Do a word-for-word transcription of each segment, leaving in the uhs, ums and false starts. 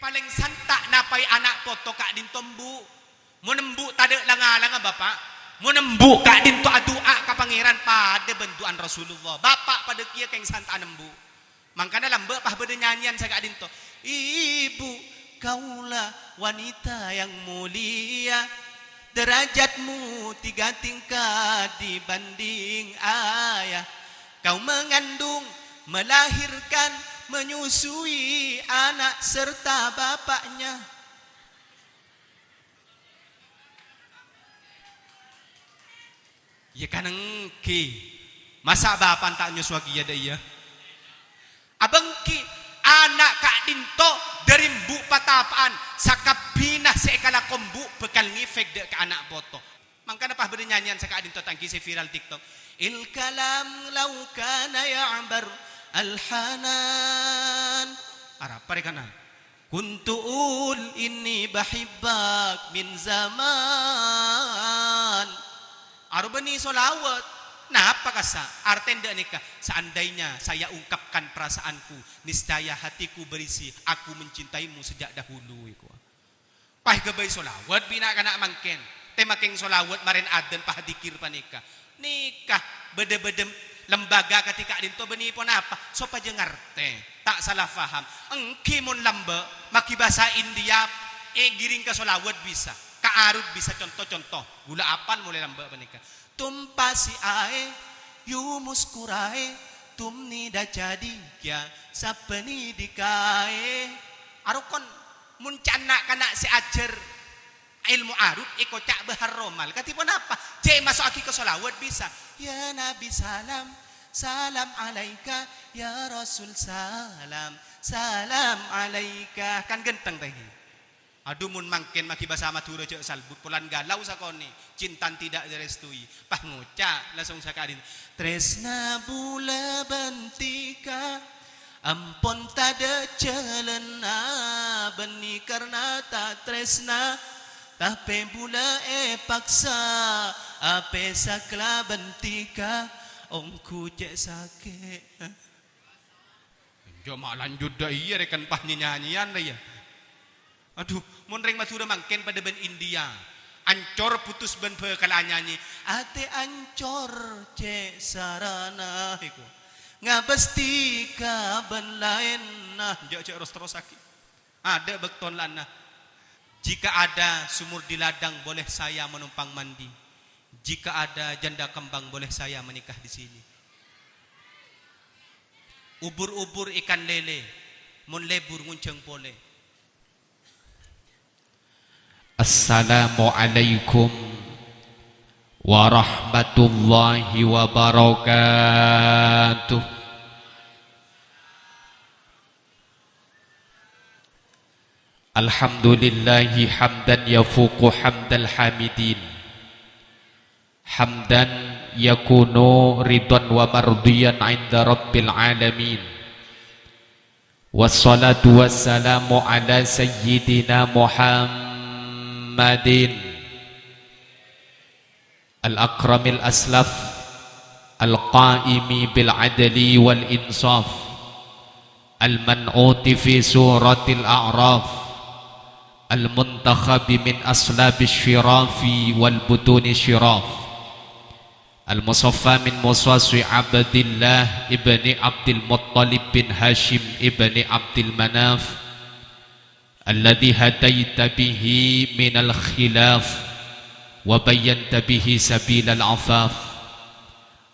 Palèng santa' napaè ana' poto ka'dinto embu'. Mon embu' tadâ' lang-ngalanga, Bapa'. Mon embu' ka'dinto adu'a ka Pangèran padâ bân du'ana Rasulullah. Bapa' padâ kèya kèng santa'an embu'. Mangkana lambâ' pas bâdâ nyanyian saka'dinto. Ibu, kaulah wanita yang mulia, derajatmu tiga tingkat dibanding ayah. Kau mengandung, melahirkan, menyusui anak serta bapaknya. Iyâ kan èngghi. Masa' bapa'na ta' nyosowaghi iyâ dâ' iyâ? Abâ' èngghi, ana' ka'dinto dâri embu' patapa'an, sakabbhina sè èkalako embu' bhâkal ngèfèk dâ' ka ana' poto. Mangkana pas bâdâ nyanyian saka'dinto ta' èngghi sè viral TikTok. Il kalam law kana ya'bar al-hanan. Arapa rè kana? Kuntu ul inni bahibbak min zaman. Aro bânnè sholawat. Napa kassa'? Artèna dâ' nèka, seandainya saya ungkapkan perasaanku, niscaya hatiku berisi, aku mencintaimu sejak dahulu, èko. Pas èghâbây sholawat bi' na'-kana' mangkèn. Tè makèng sholawat marèn adzan pas dzikir panèka. Nèka bâdâ-bâdâ lembaga kadhi ka'dinto bânnè ponapa? Sopajâ ngartè, ta' sala paham. Èngghi mon lambâ', maghi bhâsa India, èghirèng ka sholawat bisa, ka arut bisa, conto-conto. Ghulâ apal molaè lambâ' panèka. Tum pasi aè, yu muskuraè, tum nida jadi kya, sabbhâni dikaè. Arokon, mon ca'na kana' sè ajhâr ilmu arut èkoca' bahar romal. Kadhi ponapa? Cè' maso'aghi ka sholawat bisa. Ya Nabi salam, salam alaika. Ya Rasul salam, salam alaika. Kan ghântheng, ta' èngghi? Adhu, mon mangkèn maghi bhâsa Madhurâ jhâ' salbut, polana galau sakonè', cinta tidak direstui. Pas ngoca' langsung sakadin, "Trèsna bulâ bân dhika, ampon tadâ' jhâlânna, bânnè karna ta' trèsna, tapè bulâ èpaksa, apè sakla bân dhika, ongghu cè' sakè'." Jhâ' ma' lanjut dâ' iyâ rè kan pas nyanyian rè yâ. Adhu, mon rèng Madhurâ mangkèn padâ bân India. Ancor putus bân bhâkal anyanyi. Atè ancor cè' sarana èko. Ngabâs dhika bân laènna. Jhâ', jhâ' ros-terrossaghi. Adâ' bâkto lana. Jika ada sumur di ladang, boleh saya menumpang mandi. Jika ada janda kembang, boleh saya menikah di sini. Ubur-ubur ikan lele, mon lebur ngonjhâng polè. Assalamualaikum warahmatullahi wabarakatuh. Alhamdulillahi hamdan yafuqu hamdal hamidin. Hamdan yakunu ridwan wa mardiyan inda rabbil alamin. Wassalatu wassalamu ala sayyidina Muhammadin al-akramil aslaf, al-qaimi bil adli wal insaf, al-man'uti fi suratil a'raf, al-muntakhabi min aslabis syirafi wal butuni syiraf, al-musaffa min muswaswi Abdillah ibni Abdil Muttalib bin Hashim ibni Abdil Manaf, alladzi hadaita bihi minal khilaf wa bayyanta bihi sabilal afaf.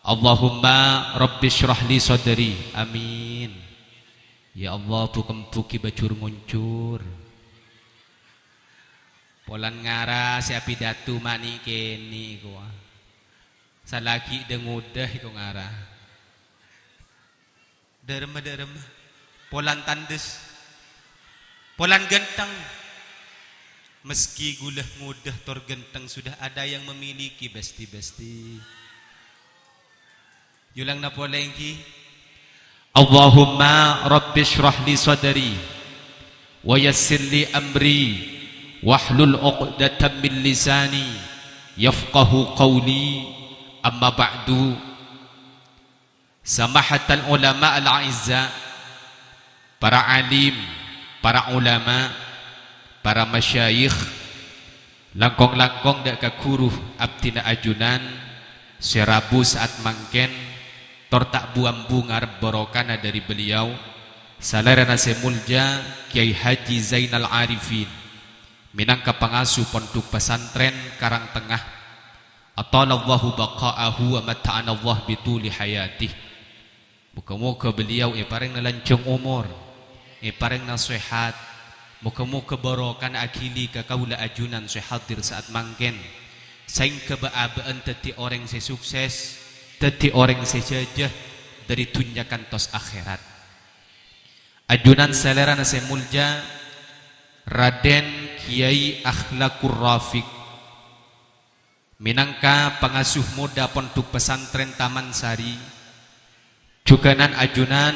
Allahumma rabbi shrah li sadri. Amin. Ya Allah, bukembughi bajur ngonjur. Polana ngara sè apidato ma' nè'-kènè' kowa. Salaghi dâ-ngodâ èko ngara. Dâremma, dâremma. Polana tandhes. Polana ghântheng. Meski ghulâ ngodâ tor ghântheng, sudah ada yang memiliki, bâsti-bâsti. Yolangna polè èngghi. Allahumma rabbi shrah li sadri wa yassir li amri wahlul uqdatam min lisani yafqahu qawli. Amma ba'du. Samahatal ulama al-a'izza, para alim, Para ulama, para masyayikh, langkong-langkong dâ' ka ghuru abdhina ajunan sè rabu sa'at mangkèn, tor ta' bu-ambu ngarep barokana dhâri beliau, salèrana sè molja Kyai Haji Zainal Arifin, mènangka pangasuh Pondhuk Pasantrèn Karangtengah. Atalallahu baqa'ahu wa matta'anallah bituli hayatih. Moga-moga beliau èparèngana lanjhâng omor, èparèngana sehat. Moga-moga barokana aghili ka kaulâ ajunan sè hadir sa'at mangkèn, saèngghâ bâ'-abâ'ân dhâddhi orèng sè sukses, dhâddhi orèng sè jhâjâ dhâri dhunnya kantos akhèrat. Ajunan salèrana sè molja, Raden Kyai Akhlaqur Rafiq, mènangka pangasuh moda Pondhuk Pasantrèn Taman Sari, jhughânan ajunan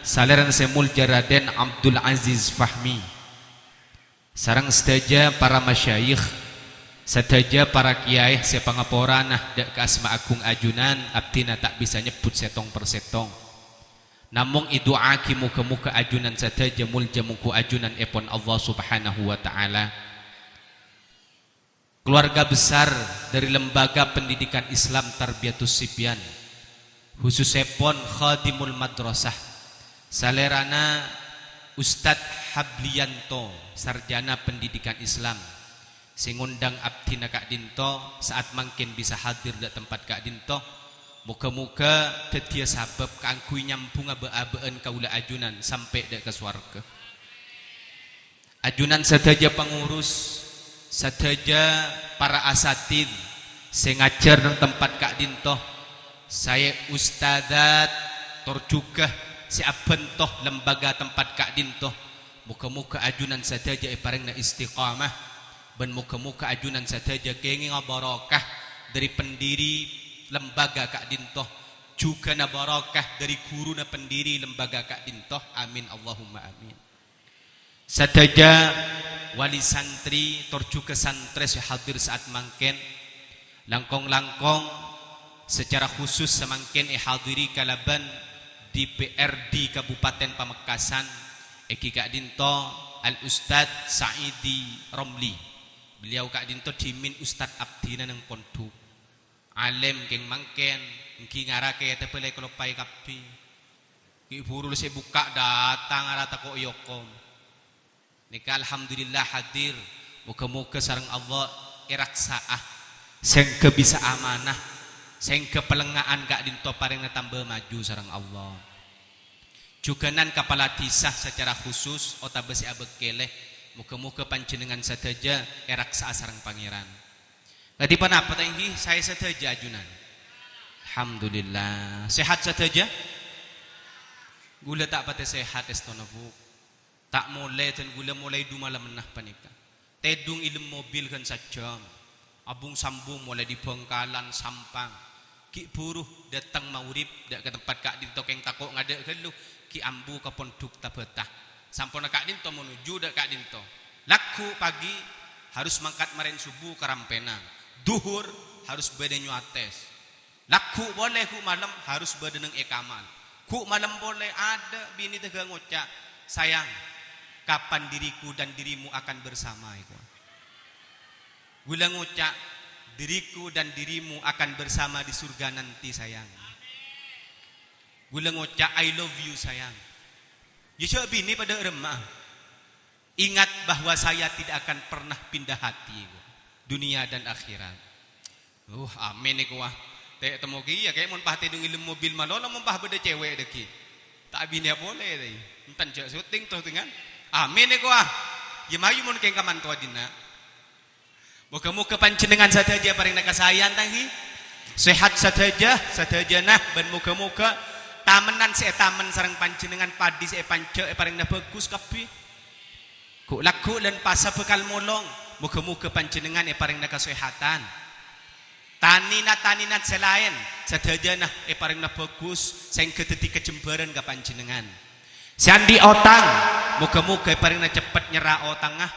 salèrana sè molja Raden Abdul Aziz Fahmi, sareng sadhâjâ para masyayikh, sadhâjâ para kèyaè sè pangaporana dâ' ka asma agung ajunan, abdhina ta' bisa nyebbhut sèttong per sèttong. Namong èdu'aaghi moga-moga ajunan sadhâjâ molja mongghu ajunan èpon Allah Subhanahu wa Ta'ala. Keluarga besar dari Lembaga Pendidikan Islam Tarbiyatus Sibyan, khususèpon Khadimul Madrasah, salèrana Ustadz Hablianto, sarjana pendidikan Islam, sè ngondhâng abdhina ka'dinto, sa'at mangkèn bisa hadir dâ' tempat ka'dinto. Moga-moga dhâddhiyâ sabâb kaangghuy nyambhungnga bâ'-abâ'ân kaulâ ajunan sampè' dâ' ka sowarghâ. Ajunan sadhâjâ pangurus, sadhâjâ para asatidz sè ngajhâr neng tempat ka'dinto, saè ustadzat, tor jhughâ sè abhânto lembaga tempat ka'dinto. Moga-moga ajunan sadhâjâ èparèngana istiqamah, bân moga-moga ajunan sadhâjâ kèngènga barokah dhâri pendiri lembaga ka'dinto, jhughâna barokah dhâri ghuruna pendiri lembaga ka'dinto. Amin, Allahumma amin. Sadhâjâ wali santri tor jhughâ santrè sè hadir sa'at mangkèn, langkong-langkong sacara khusus samangkèn èhadiri kalabân D P R D Kabupaten Pamekasan, èngghi ka'dinto Al Ustadz Saidi Romli. Beliau ka'dinto dhimèn ustadz abdhina neng pondhuk. Alèm kèng mangkèn, èngghi ngara kè tepelè kaloppaè kabbhi. Ghi' buru sè bukka' dâtang arata ko' èokom. Nèka alhamdulillah hadir. Moga-moga sareng Allah èraksa'a, sèngghâ bisa amanah, sèngghâ palèngnga'an ka'dinto parèngna tamba maju sareng Allah. Jhughânan kapala dhisa sacara khusus otabâ sè abâkkèlè, moga-moga panjhennengngan sadhâjâ èraksa'a sareng Pangèran. Kadhi ponapa ta' èngghi? Saè sadhâjâ ajunan. Alhamdulillah. Sehat sadhâjâ? Ghulâ ta' patè sehat, èstona, Bu. Ta' molè dân ghulâ molaè du malemma panèka. Tèdung è lem mobil ghân sajjhâm. Abung-sambung molaè dâri Bhângkalan, Sampang. Ghi' buru dâteng maghrib dâ' ka tempat ka'dinto kèng tako' ngadâ' ghâllu, ghi' ambu ka pondhuk Tabata. Samponna ka'dinto manuju dâ' ka'dinto. Lagghu' pagi harus mangkat marèn subuh ka Rampènang. Dhuhur harus bâdâ Nyoates. Lagghu' polè ghu' malem harus bâdâ neng è kamar. Ghu' malem polè adâ' binè tèghâ ngoca', "Sayang, kapan diriku dan dirimu akan bersama?" èkowa. Ghulâ ngoca', "Diriku dan dirimu akan bersama di surga nanti, sayang." Ghulâ ngoca', "I love you, sayang." Iyâ jhâ' binè padâ remma'a. "Ingat bahwa saya tidak akan pernah pindah hati, dunia dan akhirat." Uh, amin èkowa. Tè' temmo kèya, kè mon pas tèdung è lem mobil malolo, mon pas bâdâ cèwèk dâggi'. Ta' abinèa polè, tè. Enten jhâ' syuting terros dengan. Amin èkowa. Iyâ mayu mon kèng kamanto dinna'. Moga-moga panjhennengngan sadhâjâ èparèngana kasaèyan, ta' èngghi? Sehat sadhâjâ, sadhâjâna, bân moga-moga tamennan sè ètamen sareng panjhennengngan, padhi sè èpanjhâ' èparèngana bhâghus kabbhi. Ghu'-lagghu' lan pasa bhâkal molong, moga-moga panjhennengngan èparèngana kasehatan. Tanè-tanèna sè laèn, sadhâjâna èparèngana bhâghus, sèngghâ dâddhi kajembhârân ka panjhennengngan. Sè andi' otang, moga-moga èparèngana ceppet nyerra otangnga.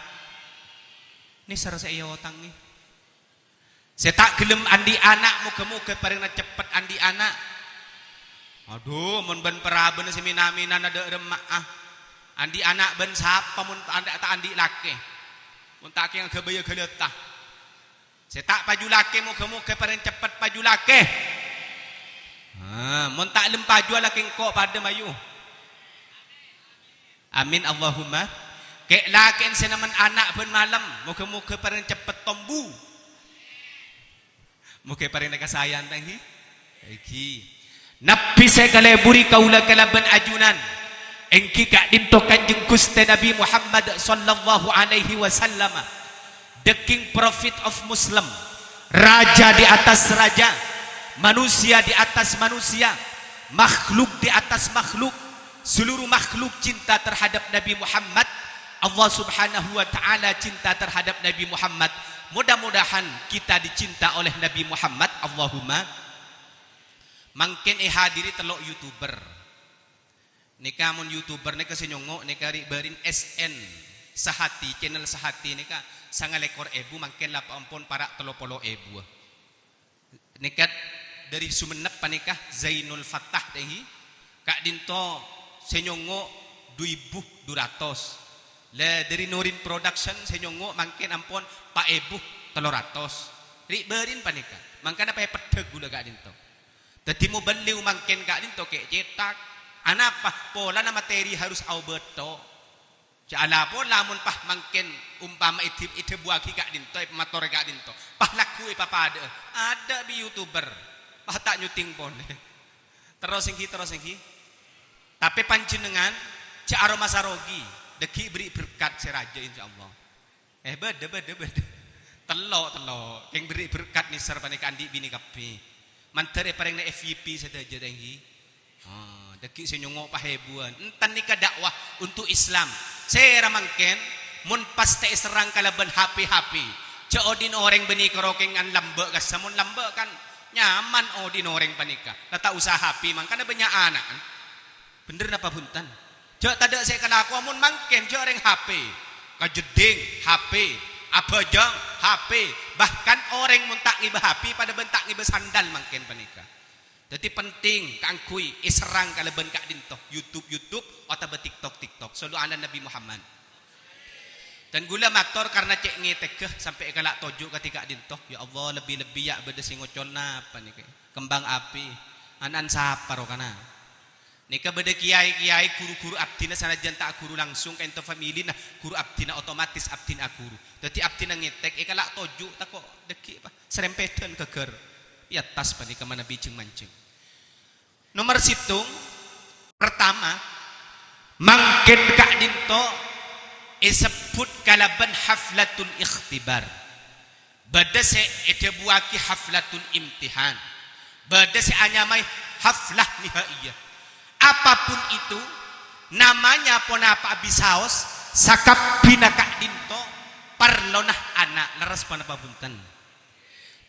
Nèser sè èyaotangè. Sè ta' ghellem andi' ana', moga-moga èparèngana ceppet andi' ana'. Adhu, mon bân parabânna sè mèna-mènana dâ' remma'a. Andi' ana' bân sapa mon ta', ta' andi' lakè? Mon ta' kèng aghâbâyâ ghâlâta. Sè ta' paju lakè, moghâ-moghâ parèng ceppet paju lakè. Ha, mon ta' lem paju lakè engko' padâ mayu. Amin, Allahumma. Kè' lakè'en sè nemmen ana' bân malem, moghâ-moghâ parèng ceppet tombu. Moghâ parèng kasayan, tanggi. Èngghi. Nabbhi sè èkaleburi kaulâ kalabân ajunan, èngghi ka'dinto Kanjeng Ghustè Nabbhi Muhammad sallallahu alaihi wasallam, the King Prophet of Muslim, raja di atas raja, manusia di atas manusia, makhluk di atas makhluk, seluruh makhluk cinta terhadap Nabi Muhammad, Allah Subhanahu wa Ta'ala cinta terhadap Nabi Muhammad. Mudah-mudahan kita dicinta oleh Nabi Muhammad, Allahumma. Mangkèn èhadiri tello' YouTuber. Nèka mon YouTuber nèka sè nyongngo' nèka ri'-bâri'na S N Sehati, channel Sehati nèka sanga lèkor èbu, mangkèn la ampon para' tello polo èbu. Nèka dâri Songennep panèka Zainul Fattah, tanggi. Ka'dinto sè nyongngo' du èbu du ratos. La dâri Nurin Production sè nyongngo' mangkèn ampon pa' èbu tello ratos. Ri'-bâri'na panèka. Mangkana paèpeddhâ ghulâ ka'dinto. Dhâddhi moballigh mangkèn ka'dinto kè' cètak. Anapa? Polana materi harus aobâtho. Jhâ' la pola mon pas mangkèn ompama èdhi-, èdhâbuwâghi ka'dinto, èpamatorè ka'dinto. Pas lagghu èpapadâ'â. Adâ' bi' YouTuber. Pas ta' nyuting polè. Terros èngghi, terros èngghi. Tapè panjhennengngan jhâ' aromasa rogi. Dhâggi' bherri' berkat sè rajâ, insyaallah. Eh, bâdâ, bâdâ, bâdâ. Tello', tello'. Kèng bherri' berkat nèser panèka andi' binè kabbhi. Mandhâr èparèngana F Y P sadhâjâ, tanggi. Ah, dhâggi' sè nyongngo' pa' èbuwân. Enten nèka dakwah untuk Islam. Sèra mangkèn, mon pas ta' èserrang kalabân H P-H P. Jhâ' odi'na orèng bânnè karo kèngan lambâ' kassa, mon lambâ' kan nyaman odi'na orèng panèka. La ta' usa H P, mangkana bânnya' ana'na. Bhender napa bhunten? Jhâ' tadâ' sè èkalakowa mon mangkèn, jhâ' rèng H P. Kajeddhing, H P. Abhâjâng, H P. Bahkan orèng mon ta' ngèbâ H P, padâ bân ta' ngèbâ sandal mangkèn panèka. Dhâddhi penting kaangghuy èserrang kalabân ka'dinto, YouTube-YouTube, otabâ TikTok-TikTok. Shallu ala Nabi Muhammad. Dan ghulâ mator karna cè' ngètègghâ sampè' èkala' toju' kadhi ka'dinto. Ya Allah, lebbi-lebbi ya' bâdâ sè ngocol napa nèka? Kembang api. Ana'na sapa rokana? Nèka bâdâ kèyaè-kèyaè, ghuru-ghuru abdhina sanajjân ta' aghuru langsung ka'dinto familina, ghuru abdhina otomatis abdhina aghuru. Dhâddhi abdhina ngètèk, èkala' toju' tako' dhâggi' pa-, sarempèdhân ghâghâr. È attas panèka manabi jhâng-manjhâng. Nomer sèttong, pertama, mangkèn ka'dinto èsebbhut kalabân haflatul ikhtibar. Bâdâ sè èdhâbuwâghi haflatul imtihan. Bâdâ sè anyamaè haflah nihaiyah. Apapun itu, namanya ponapa'a bisaos, sakabbhina ka'dinto parlona ana', lerres ponapa bhunten?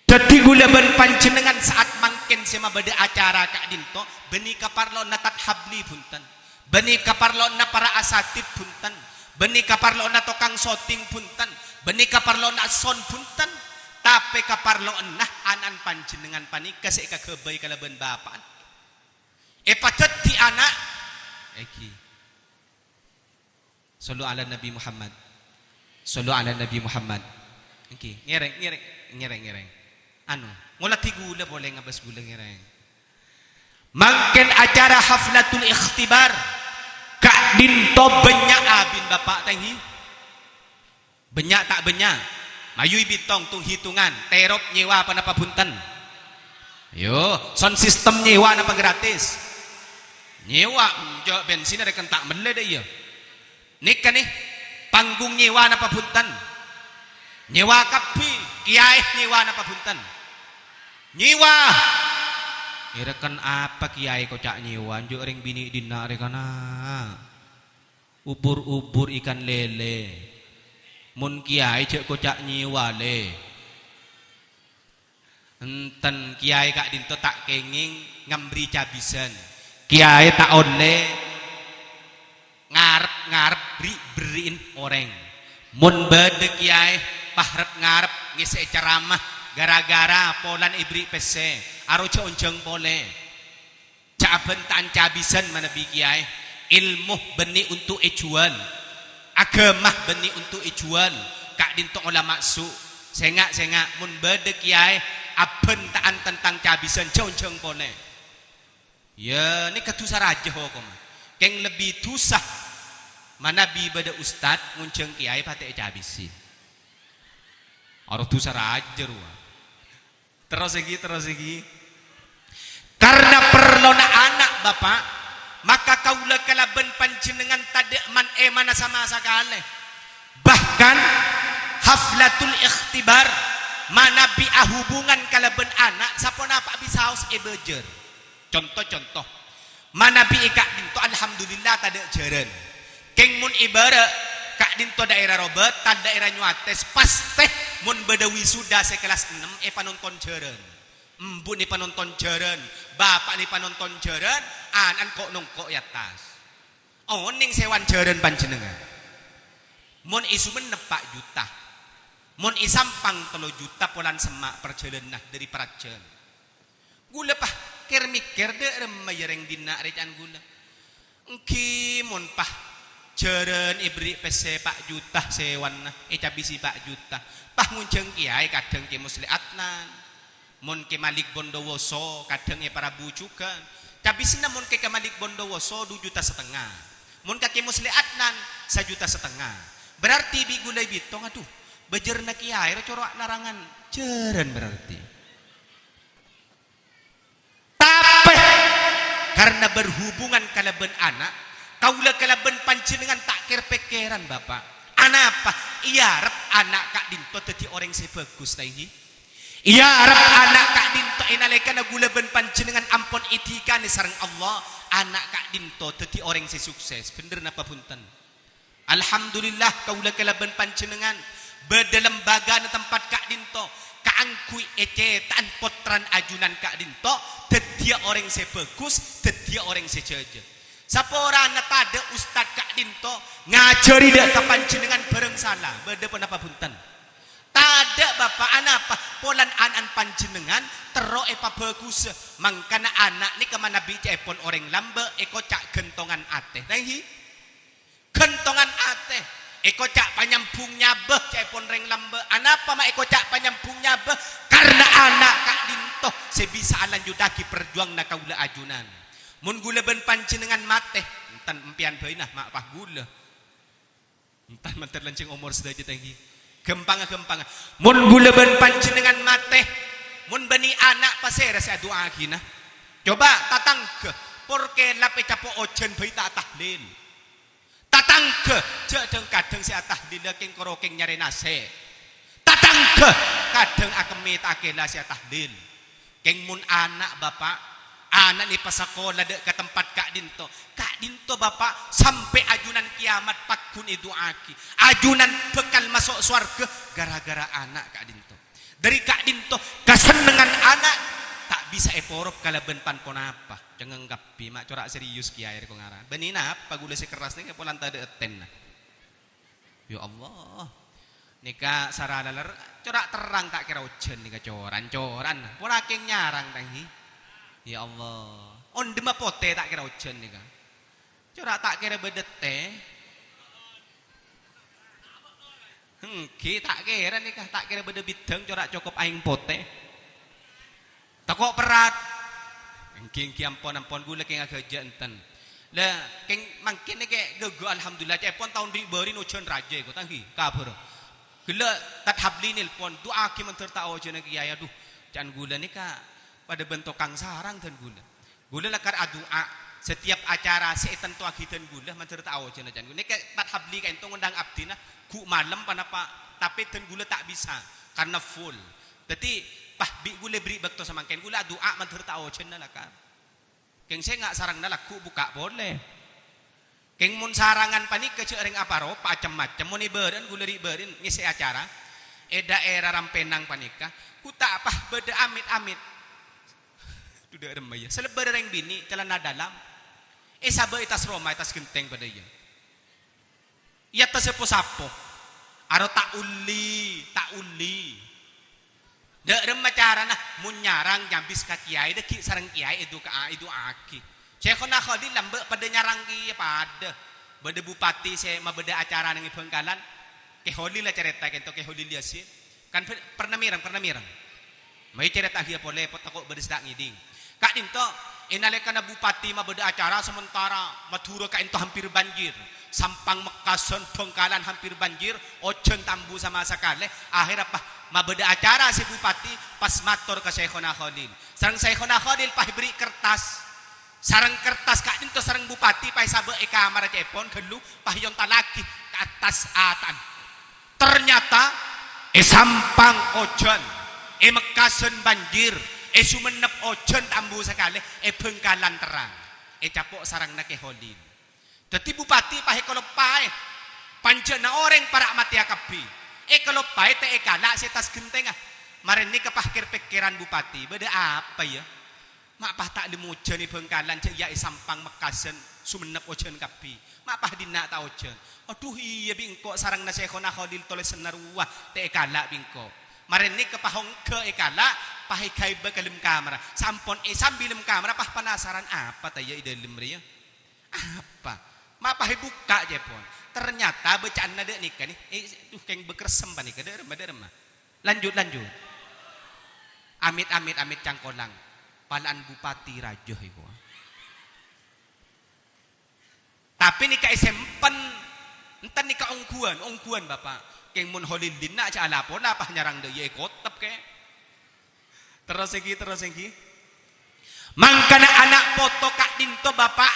Dhâddhi ghulâ bân panjhennengngan sa'at mangkèn sè mabâdâ acara ka'dinto, bânnè kaparlowanna tat habli bhunten. Bânnè kaparlowanna para asatid bhunten. Bânnè kaparlowanna tokang soting bhunten. Bânnè kaparlowanna sound bhunten. Tapè kaparlowanna ana'na panjhennengngan panèka sè èkaghâbây kalabân bapa'na. Èpadhâddhi ana'. Èngghi. Shallu ala Nabi Muhammad. Shallu ala Nabi Muhammad. Èngghi, ngèrèng, ngèrèng, ngèrèng, ngèrèng. Anu, ngoladhi ghulâ polè ngabâs ghulâ ngèrèng. Mangkèn acara haflatul ikhtibar. Ka'dinto bânnya' abin bapa' ta' èngghi. Bânnya' ta' bânnya'? Mayu èbitong tung-hitungan, terop nyèwa ponapa bhunten? Yo, sound system nyèwa napa gratis? Nyèwa, enjâ' bensinna rèken ta' mellè dâ' iyâ. Nèka nè, panggung nyèwa napa bhunten? Nyèwa kabbhi, kèyaè nyèwa napa bhunten? Nyèwa. Èrèken apa kèyaè koca' nyèwa, enjâ' rèng binè' dinna' rèkana? Ubur-ubur ikan lele. Mon kèyaè jhâ' koca' nyèwa, lè. Enten kèyaè ka'dinto ta' kèngèng ngambri cabisân. Kèyaè ta' ollè ngarep-ngarep bri'-berri'in orèng. Mon bâdâ kèyaè pahrep-ngarep ngèssè'è ceramah gara-gara polana èberri' pèssè, aro jhâ' onjhâng polè. Jhâ' abhânta'an cabisân manabi kèyaè. Èlmo bânnè onto' èjhuwâl, aghâma bânnè onto' èjhuwâl, ka'dinto olama su'. Sènga', sènga', mon bâdâ kèyaè abhânta'an tentang cabisân, jhâng-jhâng polè. Iyâ, nèka dhusa rajâ hokomma. Kèng lebbi dhusa manabi bâdâ ustad ngonjhâng kèyaè patè ècabisi. Aro dhusa rajâ rowa. Terros èngghi, terros èngghi. Karena parlona ana', Bapa', maka kaulâ kalabân panjhennengngan tadâ' man-, èmana sama sakalè. Bahkan, haflatul ikhtibar, manabi ahubungan kalabân ana', saponapa bisaos èbâjâr. Conto-conto, manabi è ka'dinto, alhamdulillah, tadâ' jhârân. Kèng mon ibarat ka'dinto daerah Robatal, daerah Nyuwates, pastè mon bâdâ wisuda sè kelas ennem èpanonton jhârân. Embu'na èpanonton jhârân, bapa'na èpanonton jhârân, ana'na ko'-nongko' è attas. Onèng sèwana jhârân panjhennengngan. Mon è Songennep pa' juta. Mon è Sampang tello juta polana semma' parjhâlânanna dâri Parajân. Ghulâ, pas kèr-mèkkèr, dâ' remma, yâ, rèng dinna' rè ca'na ghulâ. Èngghi mon, pas, jhârân èberri' pèssè pa' juta sèwana, ècabisi pa' juta. Pas ngonjhâng kèyaè kadhâng Kè Musleh Adnan. Mon Kè Malik Bondowoso, kadhâng è Prabu jhughân. Cabisina mon Kè, Kè Malik Bondowoso du juta satengnga. Mon ka Kè Musleh Adnan, sajuta satengnga. Berarti bi' ghulâ èbitong, adhu, bâjârna kèyaè ro coro' narangan jhârân berarti. Tapè, karena berhubungan kalabân ana', kaulâ kalabân panjhennengngan ta' kèr-pèkkèran, Bapa'. Anapa? Èarep ana' ka'dinto dhâddhi orèng sè bhâghus, ta' èngghi? Èarep ana' ka'dinto è nalèkana ghulâ bân panjhennengngan ampon èdhikanè sareng Allah, ana' ka'dinto dhâddhi orèng sè sukses. Bhender napa bhunten? Alhamdulillah, kaulâ kalabân panjhennengngan bâdâ lembagana tempat ka'dinto kaangghuy ècèta'an pottrana ajunan ka'dinto dhâddhiyâ orèng sè bhâghus, dhâddhiyâ orèng sè jhâjhâ. Saporana tadâ' ustad ka'dinto ngajhâri dâ' ka panjhennengngan bhârâng sala, bâdâ ponapa bhunten? Tadâ', Bapa', anapa? Polana ana'na panjhennengngan terro èpabhâghusâ. Mangkana ana' nèka manabi ca'èpon orèng lambâ' èkoca' ghântongan atè. Ta' èngghi? Ghântongan atè. Èkoca' panyambhung nyabâ ca'èpon rèng lambâ'. Anapa ma' èkoca' panyambhung nyabâ? Karna ana' ka'dinto sè bisa alanjuttaghi parjuwanganna kaulâ ajunan. Mon ghulâ bân panjhennengngan matè, enten empèyan bhâi, na, ma' pas ghulâ. Entan mandhâr lanjhâng omor sadhâjâ, ta' èngghi. Ghâmpangnga, ghâmpangnga. Mon ghulâ bân panjhennengngan matè, mon bânnè ana' pasèra sè adu'aaghina? Coba, tatangghâ, por kèlap ècapo' ojhân bhâi ta' atahlil. Tatangghâ, jhâ' dhâng-kadhâng sè atahlilla kèng-korokèng nyarè nasè'. Tatangghâ, kadhâng akemmè ta' akèla sè atahlil. Kèng mon ana', Bapa', ana'na èpasakola dâ' ka tempat ka'dinto. Ka'dinto, Bapa', sampè' ajunan kèyamat pagghun èdu'aaghi. Ajunan bhâkal maso' sowarghâ ghârâ-ghârâ ana' ka'dinto. Dâri ka'dinto, kasennengngan ana' ta' bisa èporop kalabân pan-ponapa. Cengngeng kabbhi, ma' cora' serius kèyaè rèko ngarana. Bânnè napa ghulâ sè kerras nèka polana tadâ' ètèna. Ya Allah. Nèka sara laler, cora' terrang ta' kèra ojhân nèka coran-coran. Pon akèng nyarang, ta' èngghi? Ya Allah. Ondhimma potè ta' kèra ojhân nèka. Cora' ta' kèra bâdâ tè. Èngghi, ta' kèra nèka, ta' kèra bâdâ bidhâng, cora' cokop aèng potè. Tako' perrat. Èngghi, èngghi, ampon, ampon, ghulâ kèng aghâjâ' enten. La, kèng mangkèn nèka ghâghâ, alhamdulillah, ca'èpon taon ri'-bâri' ojhân rajâ èko, ta' èngghi, kabhâr. Ghellâ' Tad Habli nelpon, "Du'aaghi mandhâr ta' ojhâna kèyaè, adhu, can ghulâ nèka padâ bân tokang sarang dân ghulâ." Ghulâ lakar adu'a, setiap acara sè ètantowaghi dân ghulâ mandhâr ta' ojhâna, can ghulâ. Nèka Tad Habli ka'ènto ngondhâng abdhina, ghu' malem ponapa, tapè dân ghulâ ta' bisa, karna full. Dhâddhi, pas bi' ghulâ bherri' bâkto samangkèn, ghulâ adu'a mandhâr ta' ojhâna lakar. Kèng sènga' sarengna lagghu' bukka' polè. Kèng mon sarangan panèka jhâ' rèng apa ropa, cem-macem, mon è bârâ'ân ghulâ ri'-bâri'ân ngèssè acara. È daèra Rampènang panèka, ghu' ta' pas bâdâ amit-amit. Dhu dâ' remma, iyâ. Salebbârâ rèng binè', calana dalam. Èsabâ' è attas roma, è attas ghentèng padâ, iyâ. È attassa po-sapo. Aro ta' ollè, ta' ollè. Dâ' remma carana, mon nyarang nyabis ka kèyaè, dâgghi' sareng kèyaè èduka'a, èdu'aaghi. Syaikhona Kholil lambâ' padâ nyarang kèya, padâ. Bâdâ bupati sè mabâdâ acara neng è Bhângkalan. Kè Kholil la carèta kento, Kè Kholil Yasin. Kan pe-, pernah mèreng, pernah mèreng. Mayu carèta kèya polè, po tako' bâdâ sè ta' ngèdhing. Ka'dinto, è nalèkana bupati mabâdâ acara, sementara Madhurâ ka'dinto hampir banjir. Sampang Mekkasân, Bhângkalan hampir banjir, ojhân ta' ambu sama sakalè. Akhèrra pas mabâdâ acara sè bupati, pas mator ka Syaikhona Kholil. Sareng Syaikhona Kholil pas èberri' kertas. Sareng kertas ka'dinto sareng bupati pas èsabâ' è kamarra ca'èpon ghâllu, pas èontallaghi ka attas ata'an. Ternyata è Sampang ojhân, è Mekkasân banjir, è Songennep ojhân ta' ambu sakalè, è Bhângkalan terrang. Ècapo' sarangnga Kè Kholil. Dhâddhi bupati pas èkaloppaè, panjhâna orèng para' matèya kabbhi. Èkaloppaè ta' èkala' sè attas ghentèngnga. Marèna kèya pas kèr-pèkkèran bupati, bâdâ apa, yâ? Ma' pas ta' lem ojhân è Bhângkalan, jhâ' iyâ è Sampang, Mekkasân, Songennep ojhân kabbhi. Ma' pas dinna' ta' ojhân. Adhu, iyâ, bi' engko' sarangnga Syaikhona Kholil tolèsanna rowa ta' èkala' bi' engko'. Marèna kèya pas ongghâ èkala', pas èghâibâ ka lem kamarra. Sampon è sambi lem kamarra, pas panasaran, "Apa ta' iyâ è dâlem rèya? Apa?" Ma' pas èbukka' ca'èpon. Ternyata bâca'anna dâ' nèka nè, eh, duh, kèng bâkressem panèka, dâ' remma, dâ' remma. Lanjut, lanjut. Amit, amit, amit cangkolang. Pala'an bupati rajâ èko. Tapè nèka èsempen, enten nèka ongghuwân, ongghuwân, Bapa'. Kèng mon Kholil dinna' jhâ' ala-pola pas nyarang dâ' iyâ èkotep kè. Terros èngghi, terros èngghi. Mangkana ana' poto ka'dinto, Bapa',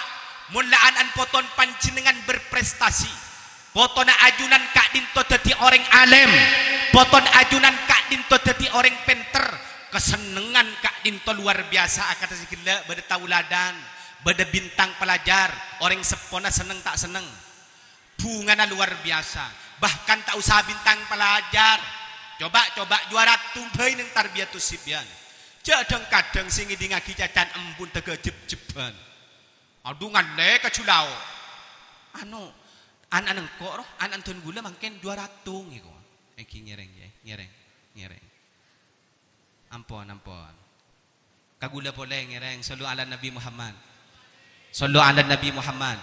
mon la an-, an-, poton panjhennengngan berprestasi, potona ajunan ka'dinto dhâddhi orèng alèm, poton ajunan ka'dinto dhâddhi orèng pènter, kasennengngan ka'dinto lowar biyasa akadhi sè ghellâ', bâdâ taoladan, bâdâ bintang pelajar, orèng seppona senneng ta' senneng. Bhungana lowar biyasa, bahkan ta' osa bintang pelajar. Coba, coba, Juwara Ttung bhâi neng Tarbiyatus Sibyan. Jhâ' dhâng-kadhâng sè ngèdingngaghi caca'na embu'na tèghâ jhep-jhebbhân. Adhu, ngallè ka Julao. Anu, an-, an-, engko' ro, an-, an-, dhân ghulâ mangkèn Juwara Ttung èko. Èngghi ngèrèng, yâ, ngèrèng, ngèrèng. Ampon, ampon. Ka ghulâ polè ngèrèng, shallu ala Nabi Muhammad. Shallu ala Nabi Muhammad.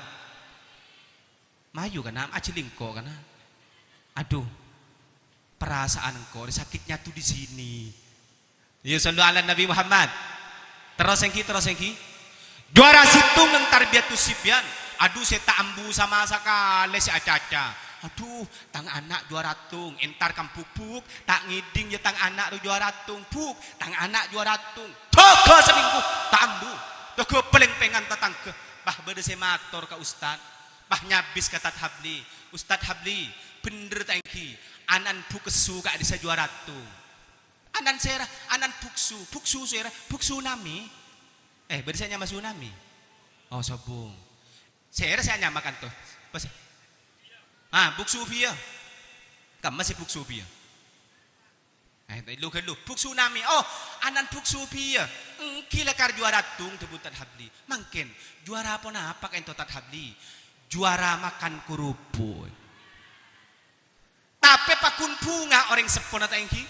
Mayu, kana', ajhâlingko', kana'. Adhu, perasaan engko' rè sakitnya tuh di sini. Yâ, shallu ala Nabi Muhammad. Terros èngghi, terros èngghi. Juwara sèttong neng Tarbiyatus Sibyan. Adhu, sè ta' ambu sama sakalè sè acaca. Adhu, tang ana' Juwara Ttung, entar kambhuk, "Buk, ta' ngèdhing yâ tang ana' ro Juwara Ttung, Buk, tang ana' Juwara Ttung." Tèghâ samènggu, ta' ambu. Tèghâ palèng-pèngan tatangghâ. Pas bâdâ sè mator ka Ustad. Pas nyabis ka Tad Habli. "Ustad Habli, bhendher ta' èngghi, an-, an-, bhuksu ka'dissa' Juwara Ttung?" "Anan sèra?" "Anan bhuksu." "Bhuksu sèra?" "Bhuksu Nami." Eh, bâdâ sè anyama Tsunami? Oh, sobung. Sèra sè anyama kanto? Pas. Ah, bhuksu bhiyâ. Kemma sè bhuksu bhiyâ? Eh, lu-ghâllu. Bhuksu Nami. Oh, anan bhuksu bhiyâ. Èngghi lakar Juwara Ttung, dhâbuna Tad Habli. Mangkèn, juwara ponapa ka'dinto Tad Habli? Juwara makan kerupuk. Tapè pagghun bhunga orèng seppona ta' èngghi?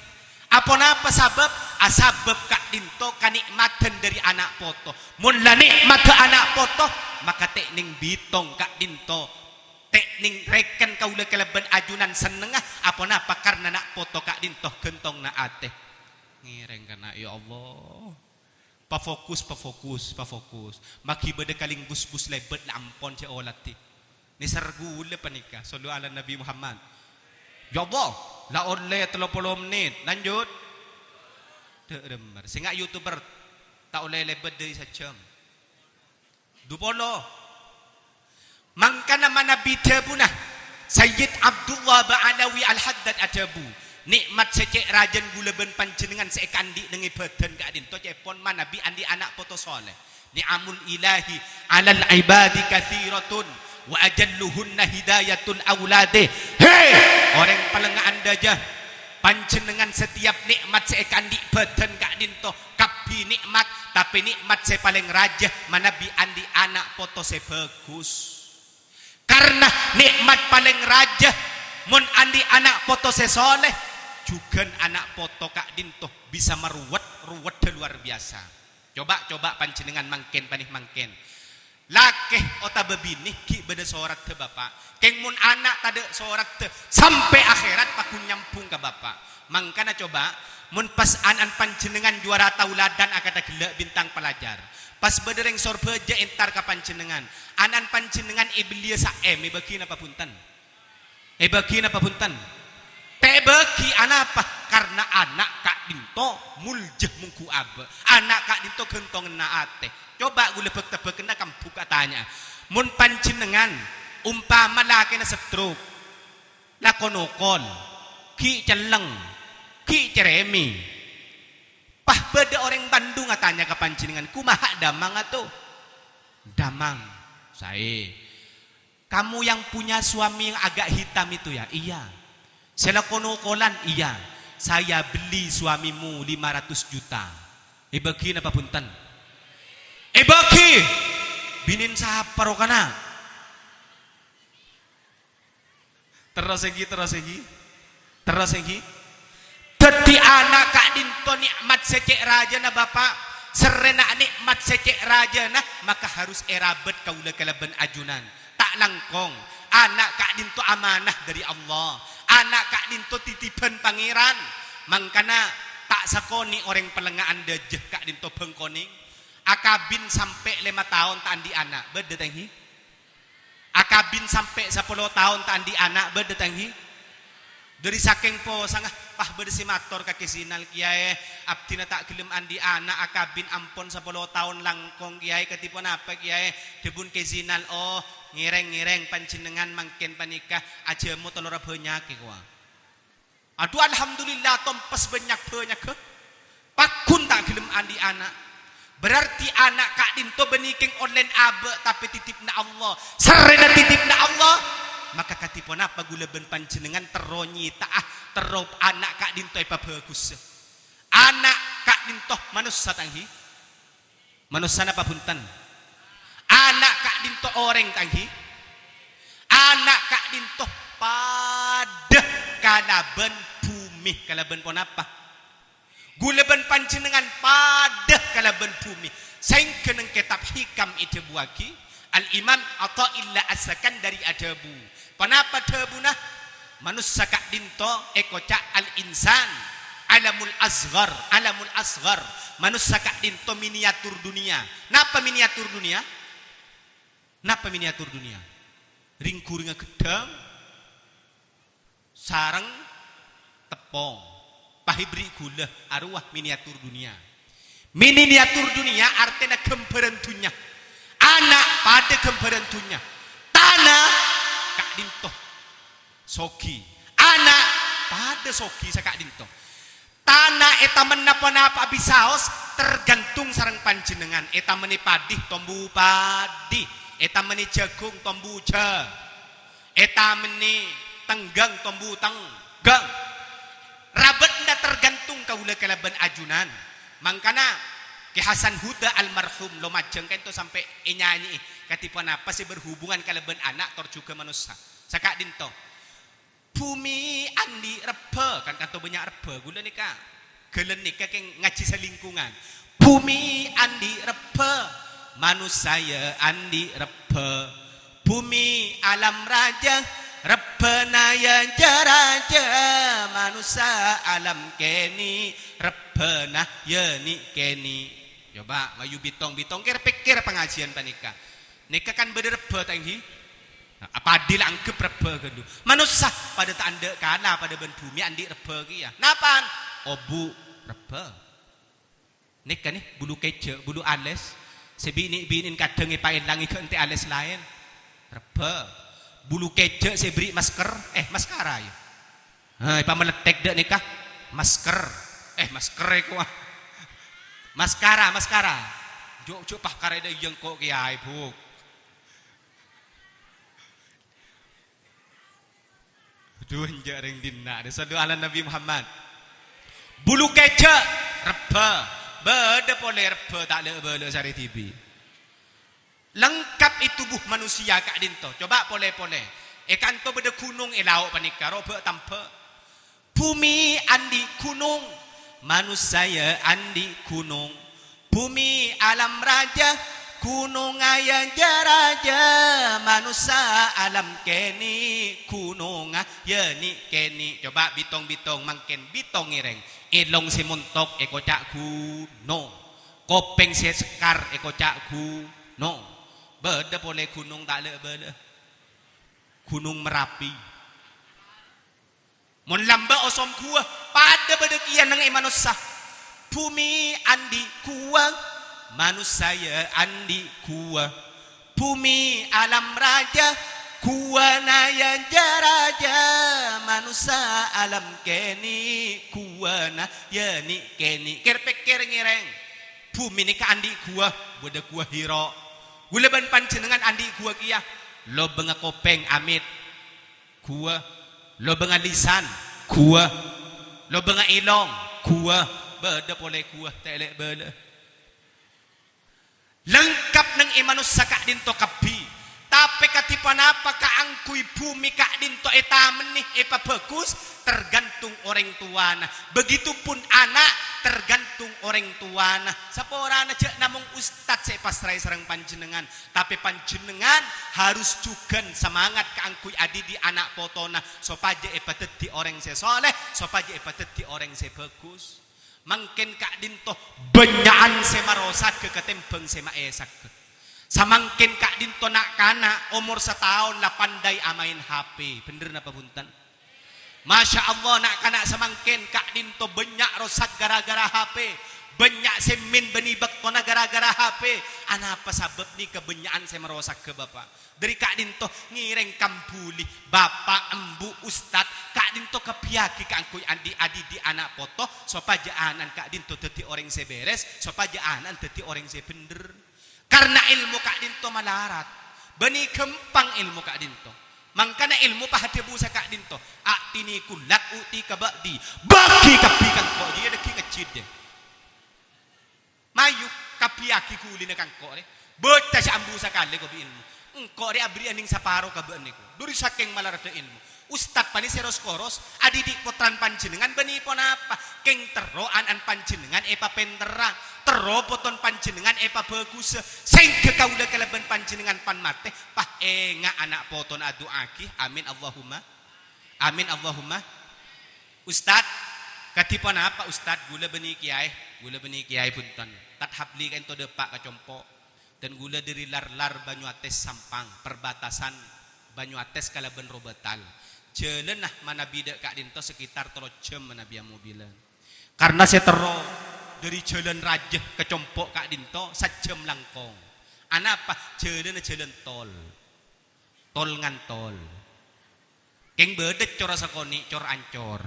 Aponapa sabâb? Asabâb ka'dinto kanè'madhân dâri ana' poto. Mon la nè'madhâ ana' poto, maka tèknèng bitong ka'dinto. Tèknèng rèken kaulâ kalabân ajunan sennengnga. Aponapa? Karna na' poto ka'dinto ghântongnga atè. Ngèrèng kana', ya Allah. Pafokus, pafokus, pafokus. Maghi bâdâ kalèng bus-bus lèbât la ampon sè olatè. Nèser ghulâ panèka. Shallu ala Nabi Muhammad. Ya Allah, la ollè tello polo mennit. Lanjut. Dâ' remmer. Sènga' YouTuber ta' ollè lèbât dâri sajjhâm. Dupolo. Mangkana manabi dhâbuna Sayyid Abdullah Ba'alawi Al-Haddad adhâbu, "Nè'mat sè cè' rajâna ghulâ bân panjhennengngan sè èkaandi' neng è bâdân ka'dinto cè'èpon manabi andi' ana' poto sholeh. Ni'amul ilahi 'alal 'ibadi katsiratun, wa ajalluhunna hidayatul auladi." He, orèng palèngnga'an dâjâ, panjhennengngan setiap nè'mat sè èkaandi' bâdân ka'dinto, kabbhi nè'mat, tapè nè'mat sè palèng rajâ manabi andi' ana' poto sè bhâghus. Karna nè'mat palèng rajâ mon andi' ana' poto sè sholeh, jhughân ana' poto ka'dinto bisa marowet, rowedda lowar biyasa. Coba, coba panjhennengngan mangkèn, panè mangkèn. Lakè otabâ binè ghi' bâdâ soradda, Bapa'. Kèng mon ana' tadâ' soradda, sampè' akhèrat paghun nyambhung ka Bapa'. Mangkana coba, mon pas ana'an panjhennengngan juwara tauladan akadhâ ghellâ' bintang pelajar, pas bâdâ rèng Sorbhâjâ entar ka panjhennengngan, ana'an panjhennengngan èbelliyâ sa'èm, èbâghi napa bhunten? Èbâghi napa bhunten? Ta' èbâghi, anapa? Karna ana' ka'dinto moljâ mongghu abâ'. Ana' ka'dinto ghântonganna atè. Coba ghulâ bâk-tebâkânna kambhuk atanya'a. Mon panjhennengngan ompama lakèna stroke, la ko-nokol, ghi' celleng, ghi' cerrèmè. Pas bâdâ orèng Bandung atanya ka panjhennengngan, "Komaha damang, Ato?" "Damang." "Saè." "Kamu yang punya suami yang agak hitam itu ya?" "Iya." "Sè la ko-nokolan?" "Iya." "Saya beli suamimu lima ratus juta." Èbâghi napa bhunten? Èbâghi! Binèn sapa rowa kana'? Terros èngghi, terros èngghi. Terros èngghi. Dhâddhi ana' ka'dinto nè'mat sè cè' rajâna, Bapa'. Serrèna nè'mat sè cè' rajâna, maka harus èrabât kaulâ kalabân ajunan. Ta' langkong. Ana' ka'dinto amanah dâri Allah. Ana' ka'dinto titibhân Pangèran. Mangkana ta' sakonè' orèng Pellengnga'an dâjâ ka'dinto bhângkonèng. Akabin sampè' lèma taon ta' andi' ana'. Bâdâ, ta' èngghi? Akabin sampè' sapolo taon ta' andi' ana', bâdâ, ta' èngghi? Dâri sakèng posanga, pas bâdâ sè mator ka Kè Sinal, "Kèyaè, abdhina ta' ghellem andi' ana', akabin ampon sapolo taon langkong, Kèyaè, kadhi ponapa, Kèyaè?" Dhâbuna Kè Sinal, "Oh, ngèrèng-ngèrèng, panjhennengngan mangkèn panèka ajhâmo tellorra bânnya'è, kowa." Adhu, alhamdulillah, tompes bânnya'-bânnya'na. Paghun ta' ghellem andi' ana'. Berarti ana' ka'dinto bânnè kèng ollèna abâ', tapè titipna Allah. Serrèna titipna Allah, maka kadhi ponapa ghulâ bân panjhennengngan terro nyèta'a, terro ana' ka'dinto èpabhâghussâ. Ana' ka'dinto manossa, ta' èngghi? Manossa napa bhunten? Ana' ka'dinto orèng, ta' èngghi? Ana' ka'dinto padâ kalabân bhumè, kalabân ponapa? Ghulâ bân panjhennengngan padâ kalabân bhumè. Saèngghâ neng kètab Hikam èdhâbuwâghi, Al-Imam Athaillah As-Sakandari adhâbu, Ponapa dhâbuna? Manossa ka'dinto èkoca' al-insan, alamul asghar, alamul asghar. Manossa ka'dinto miniatur dunia. Napa miniatur dunia? Napa miniatur dunia? Rèng-ghurèngnga ghedhâng sareng teppong. Pas èberri' ghulâ, arowa miniatur dunia. Miniatur dunia artèna ghâmbhârân dhunnya. Ana' padâ ghâmbhârân dhunnya. Tana ka'dinto soghi. Ana' padâ soghi saka'dinto. Tana è tamenna ponapa bisaos tergantung sareng panjhennengngan. È tamennè padhi, tombu padhi. È tamennè jhâghung, tombu jhâ-, È tamennè tengghâng, tombu tengghâng. Rabâtna tergantung kaulâ kalabân ajunan. Mangkana Kè Hasan Huda almarhum Lumajang ka'dinto sampè' ènyanyè'è kadhi ponapa sè berhubungan kalabân ana' tor jhughân manossa. Saka'dinto. Bhumè andi' rebbhâ, kan ka'dinto bânnya' rebbhâ ghulâ nèka. Ghâlân nèka kèng ngajhi salingkungan. Bhumè andi' rebbhâ, manossa yâ andi' rebbhâ. Bhumè alam rajâ, rebbhâna yâ jâ-rajâ, manossa alam kènè', rebbhâna yâ nè'-kènè'. Coba, mayu bitong-bitong, kèr-pèkkèr pangajiyân panèka. Nèka kan bâdâ rebbhâ, ta' èngghi? Nah, padhi la anggep rebbhâ ghâllu. Manossa padâ ta' endâ' kala padâ bân bhumè andi' rebbhâ kèya. Napa'an? Obu' rebbhâ. Nèka nè, bulu kèjhâ', bulu alès. Sè binè'-binè'en kadhâng èpaèlang èghântè alès laèn. Rebbhâ. Bulu kèjhâ' sè èberri' masker, eh, maskara, yâ. Hah, èpamalèttèk dâ' nèka. Masker. Eh, masker èkowa. Maskara, maskara. Jhâ', jhâ' pas karè dâ' iyâ engko' kèyaè, Bu'. Dhu, enjâ' rèng dinna', dhu. Shallu ala Nabi Muhammad. Bulu kèjhâ', rebbhâ. Bâdâ polè rebbhâ ta' lè'-bâlè' sarè dhibi'. Lengkap è tubuh manusia ka'dinto. Coba polè-polè. È ka'dinto bâdâ ghunong è lao' panèka, robâ' tambâ'. Bhumè andi' ghunong, manossa yâ andi' ghunong. Bhumè alam rajâ, Ghunongnga ya jâ-rajâ, manossa alam kènè', ghunongnga ya nè'-kènè'. Coba bitong-bitong, mangkèn bitong ngèrèng. Èlong sè montok èkoca' ghunong. Kopèng sè sekkar èkoca' ghunong. Bâdâ polè ghunong ta' lè'-bâlâ'â. Ghunong Merapi. Mon lambâ' osom ghuwâ, padâ bâdâ kèya neng è manossa. Bhumè andi' ghuwâ, manossa ya andi' ghuwâ. Bhumè alam rajâ, ghuwâna ya jâ-rajâ, manossa alam kènè', ghuwâna ya nè'-kènè'. Kèr-pèkkèr ngèrèng, bhumè nèka andi' ghuwâ, bâdâ Ghuwâ Hira. Ghulâ bân panjhennengngan andi' ghuwâ kèya, lobângnga kopèng, amit. Ghuwâ. Lobângnga lisan, ghuwâ. Lobângnga èlong, ghuwâ. Bâdâ polè ghuwâ, ta' lè'-bâlâ'â. Lengkap neng è manossa ka'dinto kabbhi. Tapè kadhi ponapa kaangghuy bhumè ka'dinto ètamennè, èpabhâghus, tergantung orèng towana. Begitupun ana', tergantung orèng towana. Saporana jhâ' namong ustad sè èpassraè sareng panjhennengngan. Tapè panjhennengngan harus jhughân semangat kaangghuy adhidhi' ana' potona, sopajâ èpadhâddhi orèng sè soleh, sopajâ èpadhâddhi orèng sè bhâghus. Mangkèn ka'dinto bânnya'an sè marosaghâ katèmbhâng sè maesaghâ. Samangkèn ka'dinto na'-kana' omor sataon la pandai amaèn H P. Bhendher napa bhunten? Masya Allah, na'-kana' samangkèn ka'dinto bânnya' rosak gara-gara H P. Bânnya' sè mèn bânnè bâktona gara-gara H P. Anapa sabâb nèka bânnya'an sè marosaghâ, Bapa'? Dhâri ka'dinto ngèrèng kambhuli, bapa', embu', ustad, ka'dinto kabbhiyâghi kaangghuy andi', adhidhi' ana' poto, sopajâ ana'na ka'dinto dhâddhi orèng sè bèrès, sopajâ ana'na dhâddhi orèng sè bhendher. Karna èlmo ka'dinto malarat. Bânnè ghâmpang èlmo ka'dinto. Mangkana èlmo pas adhâbu saka'dinto, "A'tini kullak u'tika ba'di." Bâghi kabbhi ka engko', jiyâ dhâggi' ngejjit, deh. Mayu, kabbhiyâghi ghulina ka engko', rè. Bâca sè ambu sakalè, ko' bi' èlmo. Engko', rè, aberri'â nèng saparo ka bâ'na, ko'. Dhâri sakèng malaradhâ èlmo. Ustad panè sè ros-koros, adhidhi' pottrana panjhennengngan bânnè ponapa? Kèng terro ana'na panjhennengngan èpapènterra, terro poton panjhennengngan èpabhâghusâ, sèngghâ kaulâ kalabân panjhennengngan pan matè, pas enga' ana' potona adu'aaghi, amin Allahumma, amin Allahumma. Ustad, kadhi ponapa, Ustad? Ghulâ bânnè kèyaè, ghulâ bânnè kèyaè bhunten. Tad Habli ka'dinto dâpa' ka compo'. Dân ghulâ dhâri lar-lar Banyuates Sampang, perbatasan Banyuates kalabân Robatal. Jhâlânna manabi dâ' ka'dinto sekitar tello jhâm manabi amobilan. Karna sè terro dhâri jhâlân rajâ ka compo' ka'dinto sajhâm langkong. Anapa? Jhâlânna jhâlân tol. Tol-ngantol. Kèng bâdâ cora sakonè', cor-ancor.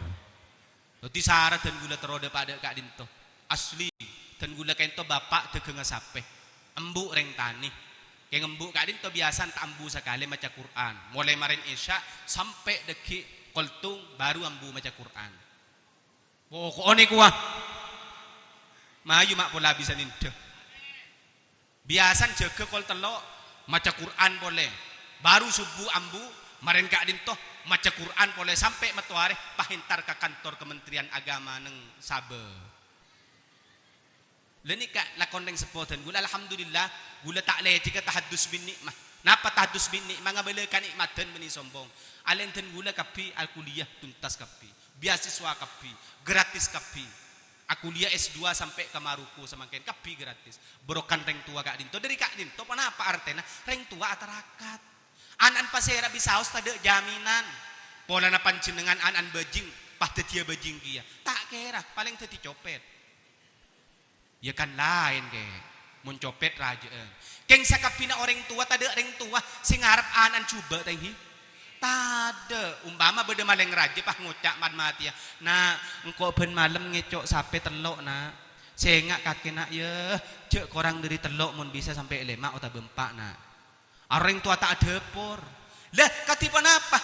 Dhâddhi sara dân ghulâ terro dâpa' dâ' ka'dinto. Asli, dân ghulâ ka'dinto bapa' dhâghângnga sapè. Embu' rèng tanè. Kèng embu' ka'dinto biyasana ta' ambu sakalè maca Qur'an. Molaè marèn Isya sampè' dhâggi' koltung, baru ambu maca Qur'an. Poko'na kowa. Mayu ma' pola bisa nèndhâ. Biyasana jâgâ kol tello', maca Qur'an polè. Baru subuh ambu, marèn ka'dinto, maca Qur'an polè sampè' mattoarè, pas èntar ka kantor Kementerian Agama neng Sabah. Lha nèka lakon rèng seppo dân ghulâ, alhamdulillah, ghulâ ta' lècèghâ tahaddus bin ni'mah. Napa tahaddus bin ni'mah? Ngabâlâ kanè'matan bânnè sombong. Alè'na dân ghulâ kabbhi al-kuliah tuntas kabbhi. Beasiswa kabbhi, gratis kabbhi. Akuliah S dua sampè' ka Maroko samangkèn kabbhi gratis. Bârokana rèng towa ka'dinto. Dhâri ka'dinto ponapa artèna? Rèng towa atarakat. Ana'na pasèra bisaos tadâ' jaminan. Polana panjhennengngan ana'na bajing, pas dhâddhiyâ bajing kèya. Ta' kèra, palèng dhâddhi copèt. Ya kan laèn, Kè. Mon copèt rajâ'ân. Kèng sakabbhina orèng towa tadâ' rèng towa sè ngarep ana'na jhubâ', ta' ènggi? Tadâ'. Ompama bâdâ malèng rajâ pas ngoca' mat-matèya, "Na', engko' bân malem ngèco' sapè tello', Na'. Sènga' kakè, Na', yâ, jhâ' korang dhâri tello' mon bisa sampè' lèma' otabâ empa', Na'." Orèng towa ta' adhâpor. Lah, kadhi ponapa?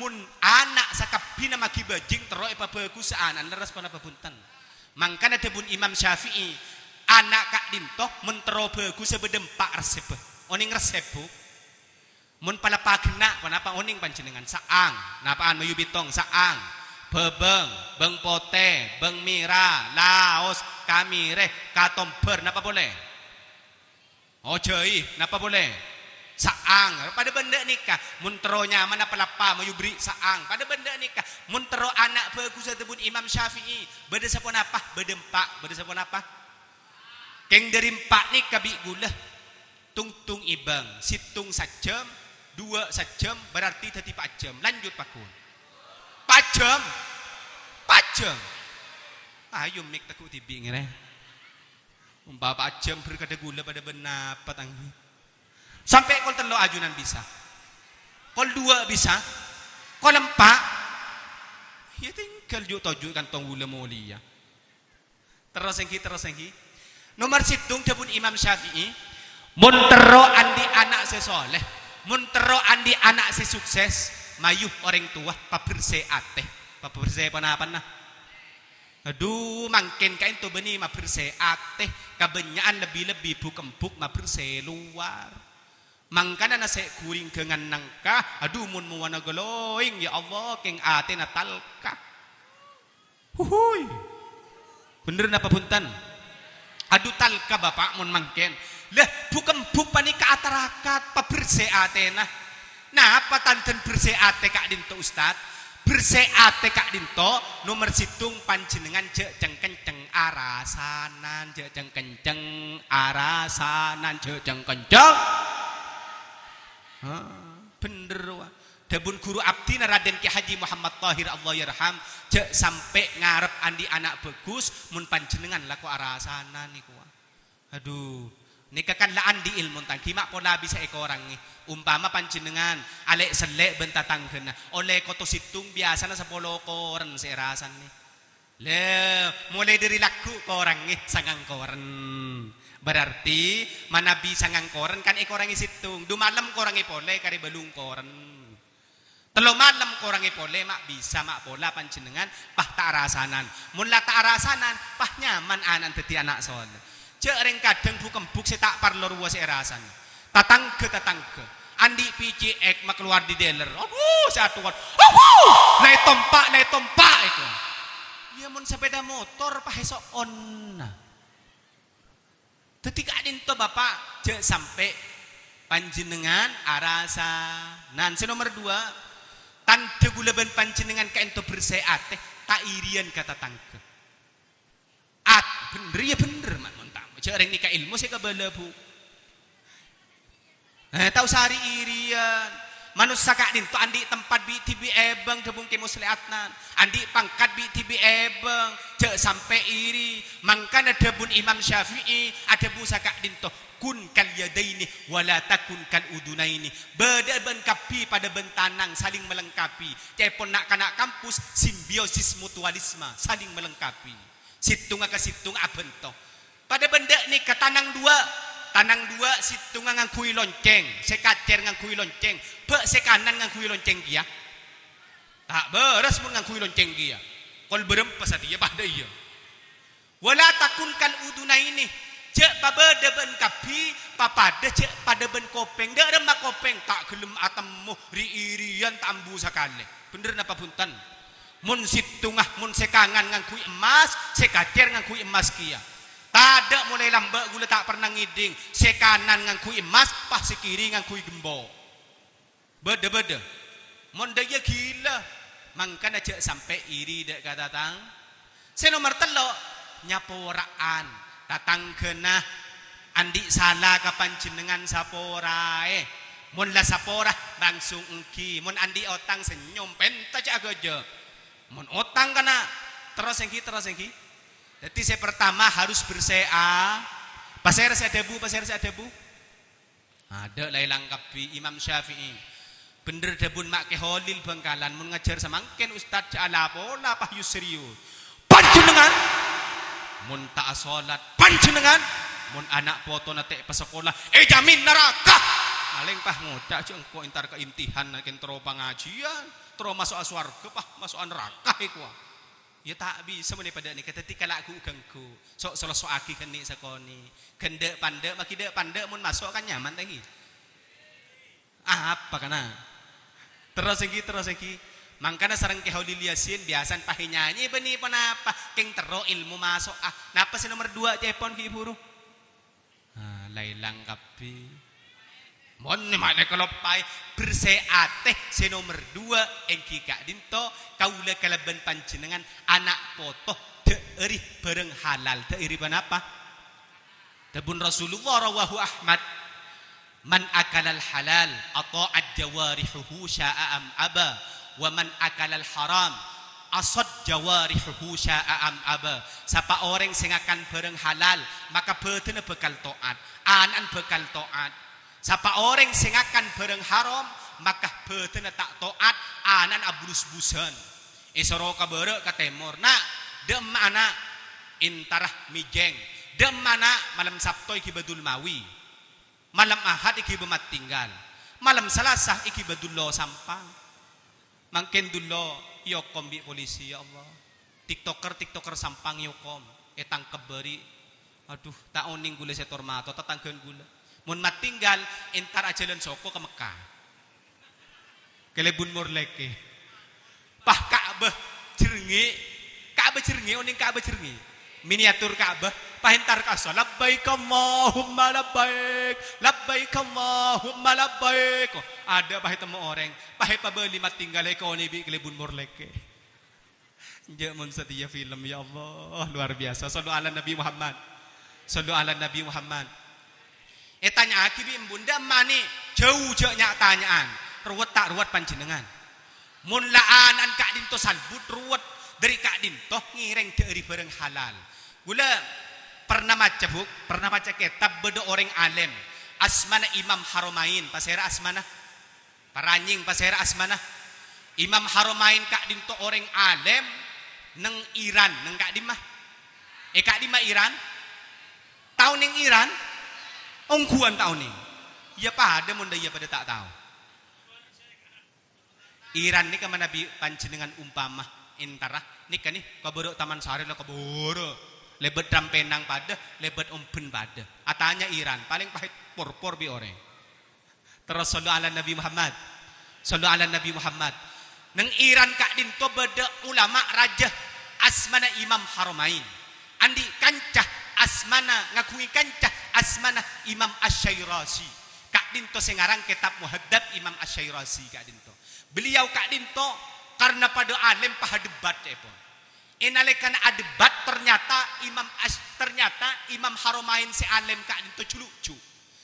Mon ana' sakabbhina maghi bajing terro èpabhâghus ana'na lerres ponapa bhunten? Mangkana dhâbuna Imam Syafi'i, ana' ka'dinto mon terro bhâghussa bâdâ empa' ressèbbhâ. Onèng ressèb, Bu? Mon pala pagenna', ponapa onèng panjhennengngan? Sa'ang. Napa'an mayu bitong? Sa'ang. Bhâbâng, bâng potè, bâng mèra, laos, kamèrè, katombhâr. Napa polè? Oh, jhâi, napa polè? Sa'ang. Padâ bân dâ' nèka, mon terro nyamana palappa, mayu bherri' sa'ang. Padâ bân dâ' nèka, mon terro ana' bhâghussa dhâbuna Imam Syafi'i, bâdâ saponapa? Bâdâ empa'. Bâdâ saponapa? Kèng dâri empa' nèka bi' ghulâ, tungtung èbâng, sèttong sajjhâm, duwâ' sajjhâm, berarti dhâddhi pa' jhâm. Lanjut, pagghun. Pa' jhâm. Pa' jhâm. Ayo, mik teggu' dhibi' ngèrè. Ompa pa' jhâm berkadâ ghulâ padâ bân napa, tang? Sampè' kol tello' ajunan bisa. Kol duwâ' bisa. Kol empa'. Iyâ, tinggal ju'-toju' kantong ghulâ molèya. Terros ènggi, terros ènggi. Nomer sèttong dhâbuna Imam Syafi'i, mon terro andi' ana' sè soleh, mon terro andi' ana' sè sukses, mayu orèng towa pabersè atè. Pabersè ponapana? Adhu, mangkèn ka'ènto bânnè mabersè atè, kabânnya'an lebbi-lebbi bu'-kembuk mabersè lowar. Mangkana nasè' ghuring ghângan nangka, adhu, mon mowana glowing, ya Allah, kèng atèna talka. Huhuy. Bhender napa bhunten? Adhu, talka, Bapa', mon mangkèn. Lah, bu'-kembuk panèka atarakat, pabersè atèna. Napa tandhâna bersè atè ka'dinto, Ustad? Bersè atè ka'dinto, nomer sèttong, panjhennengngan jhâ' ceng-kenceng arasanan, jhâ' ceng-kenceng arasanan, jhâ' ceng-kenceng. Ha, bhender, wa. Dhâbuna ghuru abdhina Raden Kè Haji Muhammad Tahir, Allah yarham, jhâ' sampè' ngarep andi' ana' bhâghus, mon panjhennengngan lako arasanan nèko, wa. Adhu, nèka kan la andi' èlmo tang ghi' ma' pola bisa èkorangè. Ompama panjhennengngan alè'-sellè' bân tatangghâna, ollè koto sèttong biyasana sapolo koren sè èrasanè. Lè, molaè dâri lagghu' korangè sangang koren. Berarti manabi sangang koren kan èkorangè sèttong, du malem korangè polè karè bâllung koren. Tello malem korangè polè, ma' bisa, ma' pola panjhennengngan, pas ta' arasanan. Mon la ta' arasanan, pas nyaman ana'na dhâddhi ana' soleh. Jhâ' rèng kadhâng bu'-kembuk sè ta' parlo rowa sè èrasan. Tatangghâ-tatangghâ. Andi' P C X makalowar dâri dealer. Adhu, sè atowan. Adhu! La ètompa', la ètompa' èko. Iyâ, mon sapèda motor, pas èso'onna. Dhâddhi ka'dinto, Bapa', jhâ' sampè' panjhennengngan arasanan. Sè nomer duwâ', tandhâ ghulâ bân panjhennengngan ka'dinto bersè atè, ta' iriyan ka tatangghâ. At-, bhender, iyâ bhender, man, mon ta', jhâ' rèng nèka èlmo sè kabâlâ, Bu. Eh, ta' osa ri-iriyan. Manossa ka'dinto andi' tempat bi' dhibi' èbâng, dhâbuna Kè Musleh Adnan. Andi' pangkat bi' dhibi' èbâng, jhâ' sampè' iri. Mangkana dhâbuna Imam Syafi'i, adhâbu saka'dinto, "Kun kal yadaini, wa la takun kal udunaini." Bâdâ bân kabbhi padâ bân tanang, saling melengkapi. Ca'èpon na'-kana' kampus, simbiosis mutualisme, saling melengkapi. Sèttonga ka sèttonga abhânto. Padâ bân dâ' nèka tanang duwâ'. Tanang duwâ' sèttonga ngangghuy loncèng, sè kacèr ngangghuy loncèng, bâ' sè kanan ngangghuy loncèng kèya. Ta' bârâs mon ngangghuy loncèng kèya. Kol bârâmpa satèya padâ iyâ. "Wa la takun kal udunaini." Jhâ' pabâdâ bân kabbhi, papadâ jhâ' padâ bân kopèng. Dâ' remma kopèng ta' ghellem atemmo, ri-iriyan ta' ambu sakalè. Bhender napa bhunten? Mon sèttonga, mon sè kanan ngangghuy emmas, sè kacèr ngangghuy emmas kèya. Tadâ' molaè lambâ' ghulâ ta' parna ngèdhing, sè kanan ngangghuy emmas, pas sè kiri ngangghuy gembok. Bâdâ-bâdâ. Mon dâ' iyâ ghilâ, mangkana jhâ' sampè' iri dâ' ka tatang-, Sè nomer tello', nyapora'an. Tatangghâna andi' sala ka panjhennengngan saporaè. Mon la sapora, langsung ènggi. Mon andi' otang, senyum, pènta jhâ' aghâjâ. Mon otang kana', terros ènggi, terros ènggi. Dhâddhi sè pertama harus bersè a-, pasèra sè adhâbu, pasèra sè adhâbu? Adâ' la èlang kabbhi Imam Syafi'i. Bhender dhâbuna Ma' Kè Holil Bhângkalan, "Mon ngajhâr samangkèn, Ustad, jhâ' la-pola, pas yu serius. Panjhennengngan, mon ta' asolat, panjhennengngan, mon ana' potona ta' èpasakola, èjhâmin naraka." Malèng pas ngoca', "Jhâ' engko' èntar ka intihan, kèng terro pangajiyân, terro maso'a sowarghâ, pas maso'a naraka èkowa." Iyâ ta' bisa mon èpadâ' nèka, dhâddhi kala' ghu-, ganggu. So'-, solo-so'aghi ghâni' sakonè'. Ghân dâ'-pandâ', maghi dâ'-pandâ' mon maso' kan nyaman, ta' ènggi? Apa kana'? Terros ènggi, terros ènggi. Mangkana sareng Kè Holil Yasin biyasana pas ènyanyè bânnè ponapa, kèng terro èlmo maso'a. Napa sè nomer duwâ' ca'èpon ghi' buru? Ah, La èlang kabbhi. Mon ma' lè kaloppaè, bersè atè sè nomer dua èngghi ka'dinto, kaulâ kalabân panjhennengngan ana' poto dâ'âri bhârâng halal. Dâ'âri ponapa? Dhâbuna Rasulullah, rawahu Ahmad, "Man akalal halal, ata'at jawarihuhu sya'a am aba, wa man akalal haram, asat jawarihuhu sya'a am aba." Sapa orèng sè ngakan bhârâng halal, maka bhâdhânna bhâkal to'at, ana'na bhâkal to'at. Sapa orèng sè ngakan bhârâng haram, maka bhâdhânna ta' to'at, ana'na abulus-busan. Èsoro ka bârâ' ka tèmor, "Na', dâ' emma ana', entara mèjèng. Dâ' emma ana', malem Sabto èghibâ Dulmawi. Malem Ahad èghibâ Matinggal. Malem Salasa èghibâ Dullo Sampang." Mangkèn Dullo èokom bi' polisi, ya Allah. TikToker-TikToker Sampang èokom, ètangkep bâri'. Adhu, ta' onèng ghulâ sè tor mato, tatangghâna ghulâ. Mon Matinggal, entar ajhâlân soko ka Mekkah. Kalèbun morlèkè. Pas Ka'bah jhârngè', Ka'bah jhârngè', onèng Ka'bah jhârngè'. Miniatur Ka'bah, pas entar kassa', "Labbaik Allahumma labbaik, labbaik Allahumma labbaik." Oh, adâ' pas ètemmo orèng, pas èpabâli Matinggal èkonè' bi' kalèbun morlèkè. Enjâ' mon satèya film, ya Allah, luar biasa. Shallu ala Nabi Muhammad. Shallu ala Nabi Muhammad. Ètanya'aghi bi' embu', "Dâ' emma nè, jhâu jhâ' nya'-tanya'an. Rowet ta' rowet panjhennengngan?" Mon la ana'na ka'dinto salbut, rowet dâri ka'dinto ngèrèng dâ'âri bhârâng halal. Ghulâ pernah maca, Bu', pernah maca kètab bâdâ orèng alèm, asmana Imam Haromain. Pasèra asmana? Paranyèng, pasèra asmana? Imam Haromain ka'dinto orèng alèm neng Iran, neng ka'dimma? È ka'dimma Iran? Tao neng Iran? Ongghuwân tao neng. Iyâ padâ mon dâ' iyâ padâ ta' tao. Iran nèka manabi panjhennengngan umpama entara nèka nè, ka bârâ' Taman Sari la ka bârâ'. Lèbât Rampènang padâ, lèbât Omben padâ. Atanya Iran, palèng pas èporpor bi' orèng. Terros, shallu ala Nabi Muhammad. Shallu ala Nabi Muhammad. Neng Iran ka'dinto bâdâ ulama rajâ asmana Imam Haromain. Andi' kanca asmana, ngaghungè kanca asmana Imam Asy-Syairazi. Ka'dinto sè ngarang kètab Muhadzab Imam Asy-Syairazi ka'dinto. Beliau ka'dinto karna padâ alèm pas adebat ca'èpon. È nalèkana adebat, ternyata Imam Asy-, ternyata Imam Haromain sè alèm ka'dinto jhulu'ju'.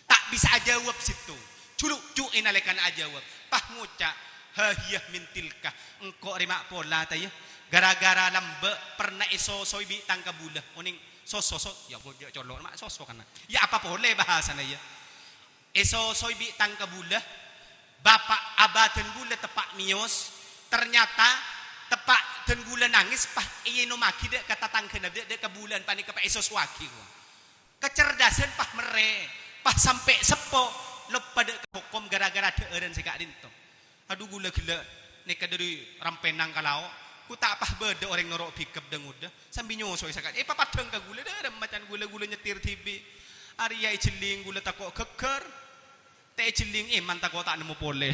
Ta' bisa ajâwâb sèttong. Jhulu'ju' è nalèkana ajâwâb. Pas ngoca', "Hahiyah min tilka. Engko' rèma' pola ta' iyâ? Gara-gara lambâ' perna èsosoy bi' tang kabulâ." Onèng soso, so-, ya, jhâ' colo', ma' soso kana. Ya, apa polè bahasana, ya? Èsosoy bi' tang kabulâ, bapa' abâ dân ghulâ teppa' mèyos, ternyata teppa' dân ghulâ nangès pas èènomaghi dâ' ka tatangghâna, dâ', dâ' kabulâ'ân panèka pas èsosowaghi, kowa. Kacerdasan pas merrè, pas sampè' seppo, loppa dâ' ka hokom gara-gara dhâ'ârân sè ka'dinto. Adhu, ghulâ ghellâ' nèka dâri Rampènang ka Lao', ghu ta' pas bâdâ orèng noro' bikep dâ-ngodâ, sambi nyosoy saka'dinto. Èpapaddhâng ka ghulâ, dâremma can ghulâ, ghulâ nyètir dhibi'. Arèya èjhelling ghulâ tako' ghâgghâr, ta' èjhelling èman tako' ta' nemmo polè.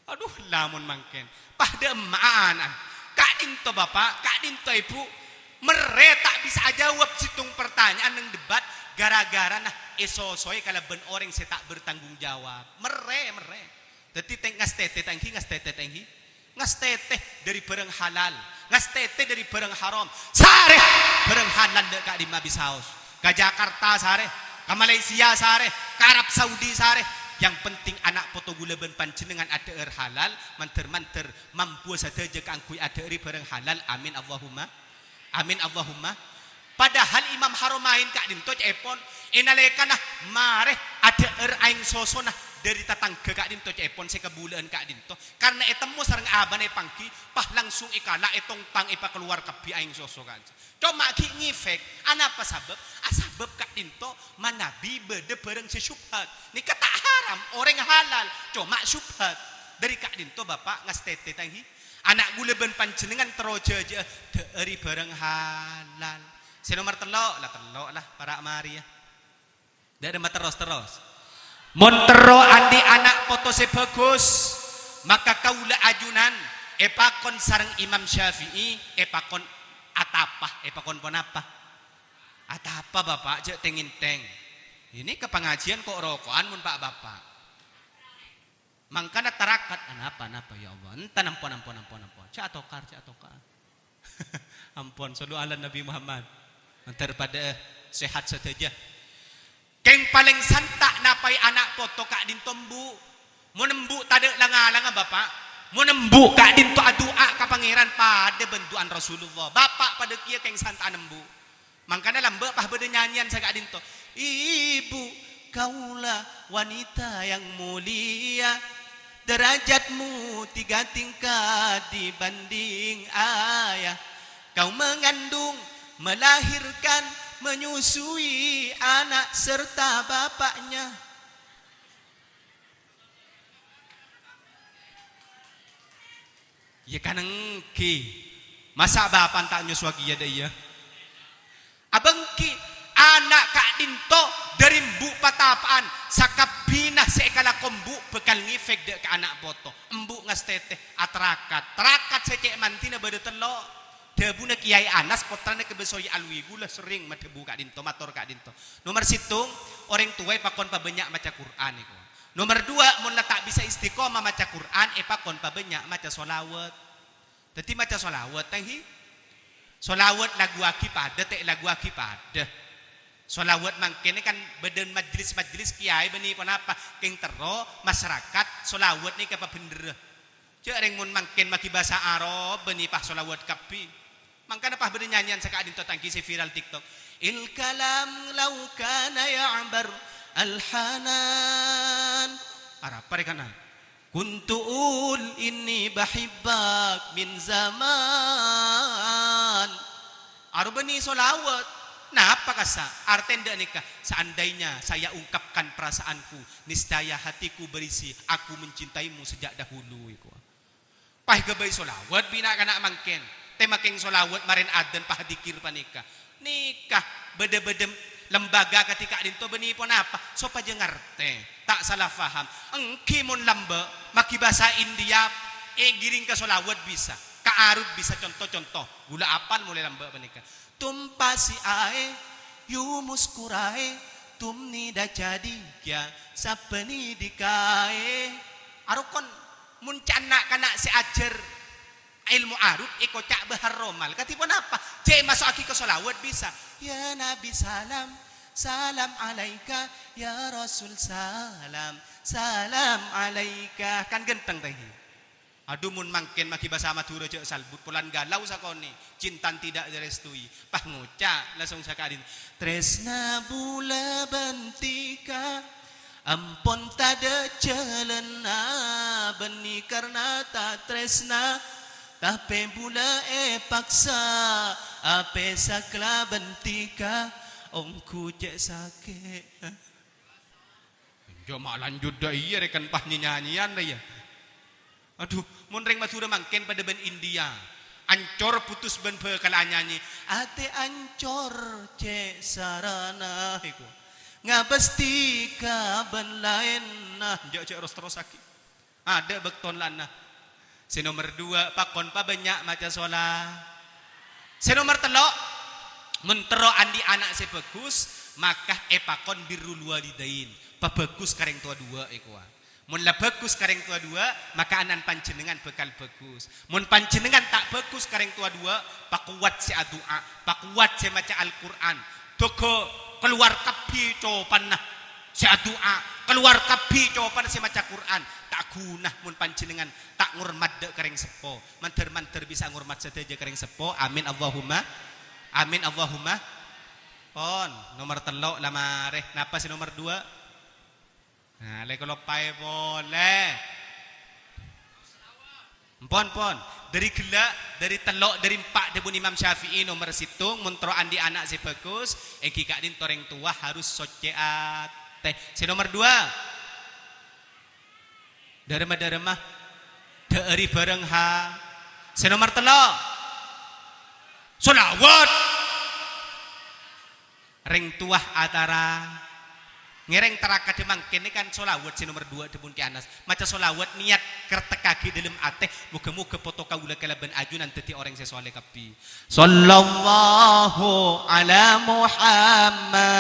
Adhu, lamon mangkèn, pas dâ' emma ana'na. Ka'dinto bapa', ka'dinto èbhu, merrè ta' bisa ajâwâb sèttong partanya'an neng debat, gara-garana èsosoy kalabân orèng sè ta' bertanggung jawab. Merrè, merrè. Dâddhi tèng-, ngastètè ta' èngghi, ngastètè ta' èngghi. Ngastètè dâri bhârâng halal, ngastètè dâri bhârâng haram. Sarè bhârâng halal dâ' ka'dimma bisaos. Ka Jakarta sarè, ka Malaysia sarè, ka Arab Saudi sarè. Yang penting ana' poto ghulâ bân panjhennengngan adhâ'âr halal, mandhâr-mandhâr mampuwâ sadhâjâ kaangghuy adhâ'âri bhârâng halal. Amin, Allahumma. Amin, Allahumma. Padahal Imam Haromain ka'dinto ca'èpon, è nalèkana marè adhâ'âr aèng sosona dâri tatangghâ ka'dinto ca'èpon sè kabulâ'ân ka'dinto, karna ètemmo sareng abâna èpangghi, pas langsung èkala', ètongtang, èpakalowar kabbhi aèng soso ka'dinto. Coma ghi' ngèfèk. Anapa sabâb? Asabâb ka'dinto manabi bâdâ bhârâng sè syubhat. Nèka ta' haram, orèng halal, coma syubhat. Dâri ka'dinto bapa' ngastètè ta' èngghi. Ana' ghulâ bân panjhennengngan terro jhâjhâ'â dâ'âri bhârâng halal. Sè nomer tello', la tello' la, para' marè, ya. Dâ' remma terros-terros. Mon terro andi' ana' poto sè bhâghus, maka kaulâ ajunan èpakon sareng Imam Syafi'i, èpakon atapa, èpakon ponapa? Atapa, Bapa', jhâ' tèng-èntèng. Ini ke pengajian kok rokokan mon pa'-bapa'. Mangkana tarakat. "Anapa, anapa, ya Allah?" "Enten, ampon, ampon, ampon, ampon. Jhâ' atokar, jhâ' atokar." Ampon, shallu ala Nabi Muhammad. Mandhâr padâ sehat sadhâjâ. Kèng palèng santa' napaè ana' poto ka'dinto embu'. Mon embu' tadâ' lang-alanga, Bapa'. Mon embu' ka'dinto adu'a ka Pangèran padâ bân du'ana Rasulullah. Bapa' padâ kèya kèng santa'an embu'. Mangkana lambâ' pas bâdâ nyanyian sè ka'dinto. "Ibu, kaulah wanita yang mulia, derajatmu tiga tingkat dibanding ayah. Kau mengandung, melahirkan, menyusui anak serta bapaknya." Iyâ kan èngghi. Masa' bapa'na ta' nyosowaghi iyâ dâ' iyâ? Abâ' èngghi, ana' ka'dinto dâri embu' patapa'an, sakabbhina sè èkalako embu' bhâkal ngèfèk dâ' ka ana' poto. Embu' ngastètè, atarakat. Tarakat sè cè' mandhina bâdâ tello'. Dhâbuna Kèyaè Anas, pottrana Kèbâ Soy Alwi, ghulâ serrèng madhâbu ka'dinto, mator ka'dinto. Nomer sèttong, orèng towa èpakon pabânnya' maca Qur'an, èko. Nomer duwâ', mon la ta' bisa istiqomah maca Qur'an, èpakon pabânnya' maca shalawat. Dhâddhi maca shalawat, ta' èngghi? Shalawat laguwaghi padâ, ta' èlaguwaghi padâ. Shalawat mangkèn kan bâdâ majlis-majlis kèyaè bânnè ponapa, kèng terro masyarakat shalawat nèka pabhendherrâ. Jhâ' rèng mon mangkèn maghi bhâsa Arab, bânnè pas shalawat kabbhi. Mangkana pas bâdâ nyanyian sè ka'dinto ta' èngghi sè viral TikTok. "Il kalam law kana ya'bar al-hanan." Arapa rè kana? "Kuntu ul inni bahibbak min zaman." Aro bânnè shalawat. Napa kassa'? Artèna dâ' nèka, "Seandainya saya ungkapkan perasaanku, niscaya hatiku berisi, aku mencintaimu sejak dahulu," èko. Pas èghâbây shalawat bi' na'-kana' mangkèn. Tè makèng shalawat marèn adân pas dzikir panèka. Nèka bâdâ-bâdâ lembaga kadhi ka'dinto bânnè ponapa? Sopajâ ngartè, ta' sala faham. Èngghi mon lambâ', maghi bhâsa India, èghirèng ka shalawat bisa, ka arut bisa, conto-conto. Ghulâ apal molaè lambâ' panèka. "Tum pasi ae, yu muskurae, tumni dajadi kya sabbani dikae." Arokon, mon ca'na na'-kana' sè ajhâr èlmo arut èkoca' bhâhar romal. Kadhi ponapa? Cè' maso'aghi ka shalawat bisa. "Ya Nabi salam, salam alaika. Ya Rasul salam, salam alaika." Kan ghântheng, ta' èngghi? Adhu, mon mangkèn maghi bhâsa Madhurâ jhâ' salbut, polana galau sakonè', cinta tidak direstui. Pas ngoca' langsung sakadin, "Trèsna bulâ bân dhika, ampon tadâ' jhâlânna, bânnè karna ta' trèsna, tapè bulâ èpaksa, apè sakla bân dhika, ongghu cè' sakè'." Enjâ' ma' lanjut dâ' iyâ rè kan pas nyanyian dâ' iyâ. Adhu, mon rèng Madhurâ mangkèn padâ bân India. Ancor putus bân bhâkal anyanyi. Atè ancor cè' sarana, èko. Ngabâs dhika bân laènna. Jhâ', jhâ' ros-terrossaghi. Adâ' bâktona lana. Sè nomer duwâ', pakon pabânnya' maca shala-. Sè nomer tello', mon terro andi' ana' sè bhâghus, maka èpakon birrul walidain. Pabhâghus ka rèng towa duwâ', èkowa. Mon la bhâghus ka rèng towa duwâ', maka ana'na panjhennengngan bhâkal bhâghus. Mon panjhennengngan ta' bhâghus ka rèng towa duwâ', pakowat sè adu'a, pakowat sè maca Al-Qur'an. Dhoghâ kalowar kabbhi copanna sè adu'a, kalowar kabbhi copanna sè maca Qur'an. Ta' ghuna mon panjhennengngan ta' ngormat dâ' ka rèng seppo. Mandhâr-mandhâr bisa ngormat sadhâjâ ka rèng seppo. Amin, Allahumma. Amin, Allahumma. Pon, nomer tello' la marè. Napa sè nomer duwâ'? Nah, lè kaloppaè polè. Empon, pon. Dâri ghellâ', dâri tello', dâri empa' dhâbuna Imam Syafi'i nomer sèttong, mon terro andi' ana' sè bhâghus, èngghi ka'dinto rèng towa harus soccè atè. Sè nomer duwâ'. Dâremma-dâremma. Dâ'âri bhâreng ha. Sè nomer tello'. Shalawat. Rèng towa atara. Ngèrèng tara kadhi mangkèn kan shalawat sè nomer duwâ' dhâbuna Kè Anas. Maca shalawat niyat kertekkaghi dâlem atè, moghâ-moghâ poto kaulâ kalabân ajunan dhâddhi orèng sè sholeh kabbhi. Shallallahu ala Muhammad.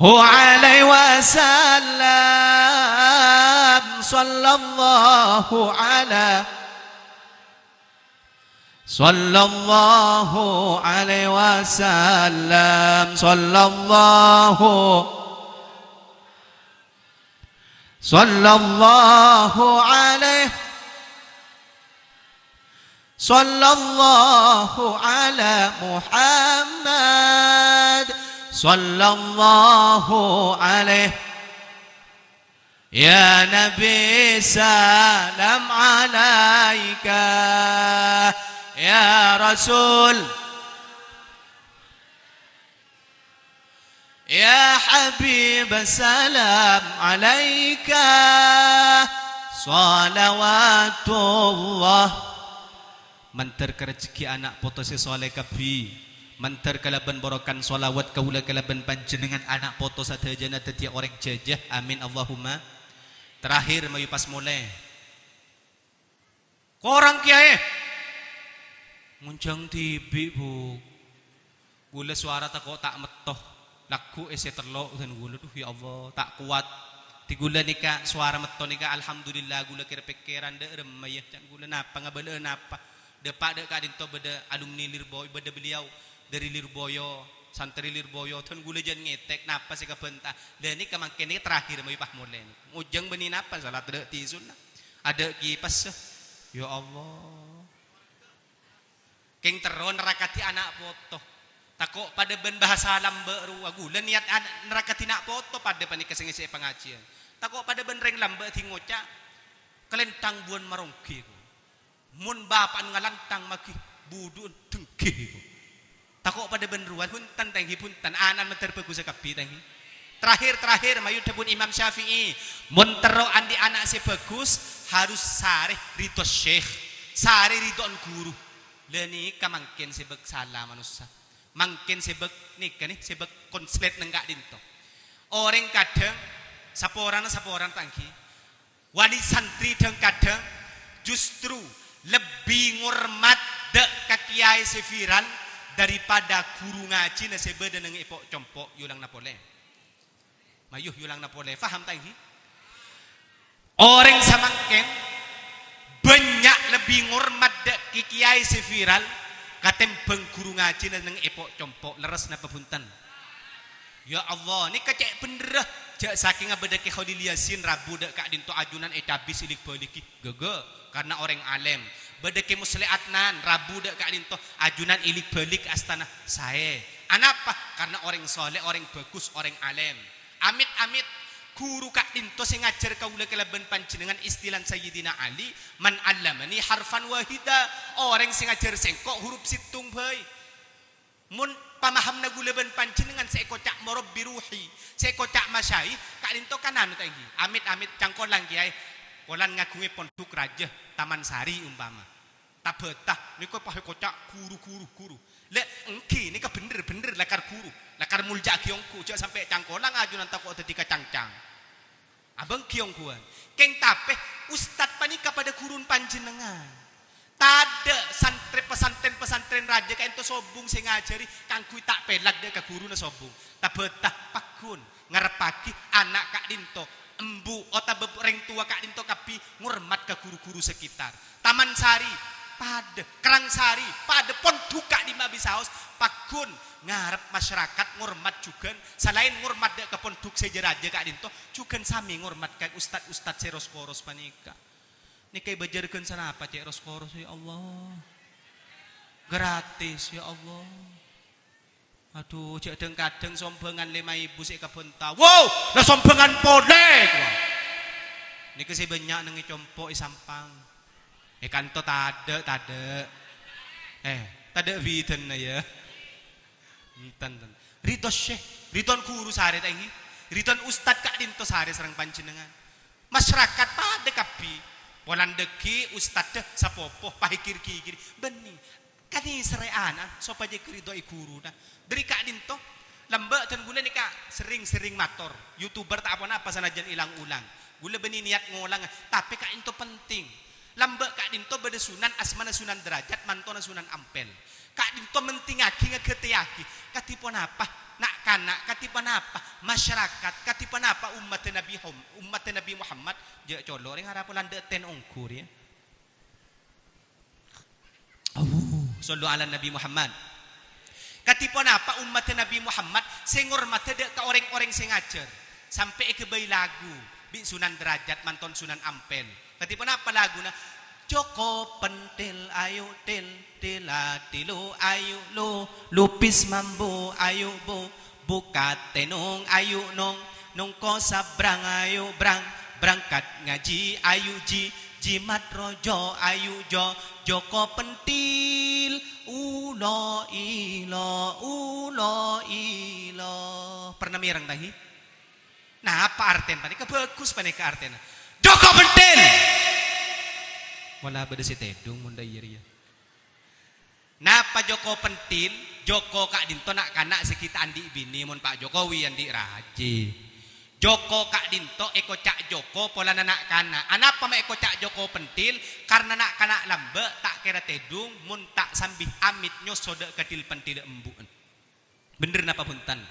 عليه وسلم. صلى الله على، صلى الله عليه وسلم. صلى الله، صلى الله عليه، صلى الله على محمد، صلى الله عليه. يا نبي سلام عليك، يا رسول، يا حبيب سلام عليك، صلوات الله. Mandhâr ka rejhegghi ana' poto sè soleh kabbhi. Mandhâr kalabân bârokana shalawat kaulâ kalabân panjhennengngan ana' poto sadhâjâna dhâddhiyâ orèng jhâjâ. Amin, Allahumma. Terakhir, mayu pas molè. Korang, Kèyaè. Ngonjhâng dhibi', Bu. Ghulâ sowara tako' ta' metto. Lagghu' è sè tello' dân ghulâ, dhu, ya Allah, ta' kowat. Dhi ghulâ nèka sowara metto nèka, alhamdulillah, ghulâ kèr-pèkkèran, dâ' remma, yâ, can ghulâ napa, ngabâlâ'â napa. Dâpa' dâ' ka'dinto bâdâ alumni Lirboy-, bâdâ beliau dâri Lirboyo, santri Lirboyo, dân ghulâ jân ngètèk napa sè kabânta. Lha nèka mangkèn nèka terakhir mayu pas molè. Ngonjhâng bânnè napa, salat dâ' tisunna. Adâ' kipassa. Ya Allah. Kèng terro nerrakadhi ana' poto. Tako' padâ bân bhâsa lambâ' rowa. Ghulâ niyat an-, nerrakadhi na' poto padâ panèka sè ngèsè'è pangajiyân. Tako' padâ bân rèng lambâ' dhi ngoca', "Kalènthang buwân maronggi, ko. Mon bapa'na ngalantang maghi, budhu'na denggi, ko." Tako' padâ bân rowa, bhunten, tèngghi, bhunten. Ana'na mandhâr bhâghussâ kabbhi, tèngghi. Terakhir, terakhir, mayu dhâbuna Imam Syafi'i, "Mon terro andi' ana' sè bhâghus, harus sarè ridho syekh, sarè ridho'na ghuru." Lha nèka mangkèn sè bâk sala manossa. Mangkèn sè bâk nèka nè, sè bâk konslet neng ka'dinto. Orèng kadhâng saporana-saporana tèngghi. Wali santri dhâng-kadhâng justru lebbi ngormat dâ' ka kèyaè sè viral daripada ghuru ngajhina sè bâdâ neng èpo'-compo'. Èolangana polè. Mayu, èolangana polè. Paham ta' èngghi? Orèng samangkèn bânnya' lebbi ngormat dâ' ka kèyaè sè viral katèmbhâng ghuru ngajhina neng èpo'-compo'. Lerres napa bhunten? Ya Allah, nèka cè' bhendherrâ. Jâ' sakèngnga bâdâ Kè Kholil Yasin rabu dâ' ka'dinto ajunan ècabis èlik-bâligi. Ghâghâ, karna orèng alèm. Bâdâ Kè Musleh Adnan rabu dâ' ka'dinto ajunan èlik-bâlik astana. Saè. Anapa? Karna orèng soleh, orèng bhâghus, orèng alèm. Amit-amit, ghuru ka'dinto sè ngajhâr kaulâ kalabân panjhennengngan istilana Sayyidina Ali, "Man 'allamani harfan wahida," orèng sè ngajhâr sèngko' hurup sèttong bhâi. Mon pamahamna ghulâ bân panjhennengngan sè èkoca' murabbi ruhi, sè èkoca' masyayikh, ka'dinto kan anu ta' èngghi? Amit-amit cangkolang, Kèyaè, polana ngaghungè pondhuk rajâ Taman Sari umpama. Ta-bâta, nèko pas èkoca' ghuru, ghuru, ghuru. Lè, èngghi, nèka bhendher, bhendher lakar ghuru, lakar molja'aghi ongghu, jâ' sampè' cangkolang ajunan tako' dhâddhi kacangcang. Abâ' èngghi ongghuwân. Kèng tapè, ustad panèka padâ ghuruna panjhennengngan. Tadâ' santrè pesantren-pesantren rajâ ka'dinto sobung sè ngajhâri kaangghuy ta' pèlak dâ' ka ghuruna sobung. Ta-bâta, pagghun ngarebbhâghi ana' ka'dinto, embu' otabâ rèng towa ka'dinto kabbhi ngormat ka ghuru-ghuru sekitar. Taman Sari, padâ. Kerang Sari, padâ. Pondhuk ka'dimma bisaos, pagghun ngarep masyarakat ngormat jhughân, salaèn ngormat dâ' ka pondhuk sè jâ-rajâ ka'dinto, jhughân samè ngormat ka ustad-ustad sè ros-koros panèka. Nèka èbâjârghân sanapa, cè' ros-koros, ya Allah? Gratis, ya Allah. Adhu, jâ' dhâng-kadhâng sombhângan lèma èbu sè èkabhânta. Wow, la sombhângan polè, kowa. Nèka sè bânnya' neng è compo' è Sampang. È kanto tadâ', tadâ'. Eh, tadâ' bidhânna, ya. Enten, enten. Ridho syekh, ridhona ghuru sarè ta' èngghi? Ridhona ustad ka'dinto sarè sareng panjhennengngan. Masyarakat padâ kabbhi. Polana dhâggi' ustadda sapopo, pahèkèr-ghigir. Bânnè. Kanèserrè ana' sopajâ èkaridhoi ghuruna. Dhâri ka'dinto, lambâ' dân ghulâ nèka serrèng-serrèng mator. YouTuber ta' ponapa sanajjân èlang-olang. Ghulâ bânnè niyat ngolang, tapè ka'dinto penting. Lambâ' ka'dinto bâdâ Sunan asmana Sunan Derajat, mantona Sunan Ampel. Ka'dinto mentingngaghi, ngaghâtèyaghi. Kadhi ponapa na'-kana', kadhi ponapa masyarakat, kadhi ponapa ummaddhâ Nabi Hom-, ummaddhâ Nabi Muhammad, jâ' colo' rèng arapa landhâ' ten ongghu rèya. Allahu, shallu ala Nabi Muhammad. Kadhi ponapa ummaddhâ Nabi Muhammad sè ngormadhâ dâ' ka orèng-orèng sè ngajhâr, sampè' èghâbây lagu bi' Sunan Derajat manton Sunan Ampel. Kadhi ponapa laguna? Joko pentil, ayu til, tila tilu, ayu lu, lupis mambu, ayu bu, bukat tenong, ayu nong, nongko sabrang, ayu brang, berangkat ngaji, ayu ji, jimat rojo, ayu jo, joko pentil, ulo ilo, ulo ilo. Pernah mèreng, ta, hi? Napa artèna panèka? Bhâghus panèka artèna. Joko pentil. Pola bâdâ sè tèdung mon dâ' iyâ rèya. Napa joko pentil? Joko ka'dinto na'-kana' sè ghi' ta' andi' binè, mon Pa' Jokowi andi' rajhi. Joko ka'dinto èkoca' joko polana na'-kana'. Anapa ma' èkoca' joko pentil? Karna na'-kana' lambâ' ta' kèra tèdung mon ta' sambi amit nyoso dâ' ka dhil-pentilla embu'en. Bhender napa bhunten?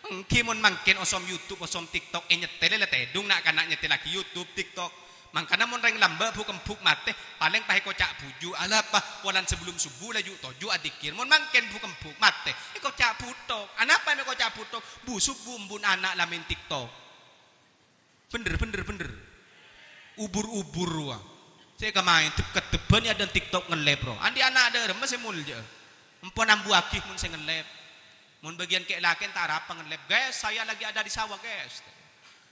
Èngghi mon mangkèn osom YouTube, osom TikTok ènyèttèlè la tèdung na'-kana' nyèttèllaghi YouTube, TikTok. Mangkana mon rèng lambâ' bu'-kembhu' matè, palèng pas èkoca' bhuju', alapa, polana sabellunna subuh la ju'-toju' adzikkèr. Mon mangkèn bu'-kembhu' matè, èkoca' bhuthok. Anapa ma' èkoca' bhuthok? Bu' subuh embu'en ana' la maèn TikTok. Bhender, bhender, bhender. Ubur-ubur rowa. Sè kamaèn dep-keddebban è adâ'na TikTok ngellèp rowa. Andi' ana' dâ' remma sè molja. Empon ambuwâghi mon sè ngellèp. Mon bâgiyân kè'-lakèn ta' arapa ngellèp. "Guys, saya lagi ada di sawah, guys."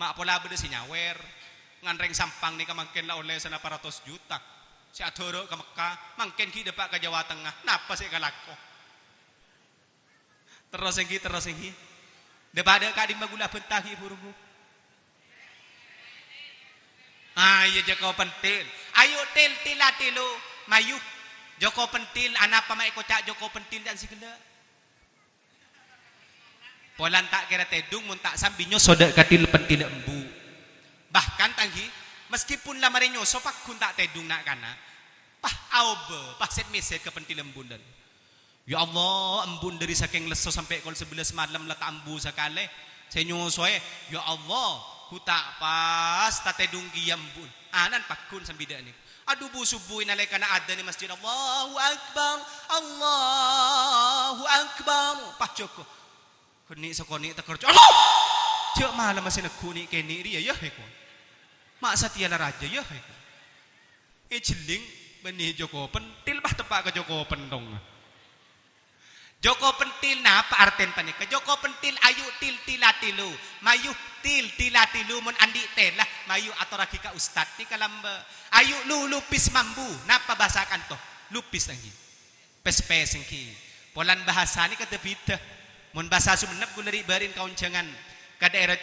Ma' pola bâdâ sè nyawèr. Ngan rèng Sampang nèka mangkèn la ollè sanapa ratos juta. Sè adhârâ' ka Mekkah, mangkèn ghi' dâpa' ka Jawa Tengah. Napa sè èkalako? Terros èngghi, terros èngghi. Dâpa' dâ' ka'dimma ghulâ abhânta ghi' buru, Bu? Ah, iyâ, joko pentil. Ayu, til, tila, tilu. Mayu. Joko pentil. Anapa ma' èkoca' joko pentil, ta' sè ghellâ'? Polana ta' kèra tèdung mon ta' sambi nyoso dâ' ka dhil-pentilla embu'. Bahkan, ta' èngghi, meskipun la marè nyoso pagghun ta' tèdung na'-kana'. Pas aobâ, pas sèt-mèsèt ka pentilla embu'en. "Ya Allah, embu'en dâri sakèng lesso sampè' kol sabellâs malem la ta' ambu sakalè. Sè nyosoè, ya Allah, ghu ta' pas tatèdung kèya embu'en." Ana'na pagghun sambi dâ' nèka. Adhu, bu' subuh è nalèkana adzan è masjid, "Allahu Akbar, Allahu Akbar." Pas joko. Ghâni' sakonè' teker, "Allah! Jâ' malemma sè neggu' nè'-kènè' rèya, yâ," èko. "Ma' satèya la rajâ, yâ," èko. Èjhelling bânnè joko pentil, pas teppa' ka joko pentong. Joko pentil, napa artèna panèka? Joko pentil, ayu til, tila tilu. Mayu til, tila tilu, mon andi' tèla, mayu atorraghi ka ustad nèka lambâ'. Ayu lu, lupis mambu. Napa bhâsa kanto? Lupis, ta' èngghi. Pès-pès èngghi. Polana bhâsa nèka bhidhâ. Mon bhâsa Songennep ghulâ ri'-bâri'na ka onjhângan ka dhaèra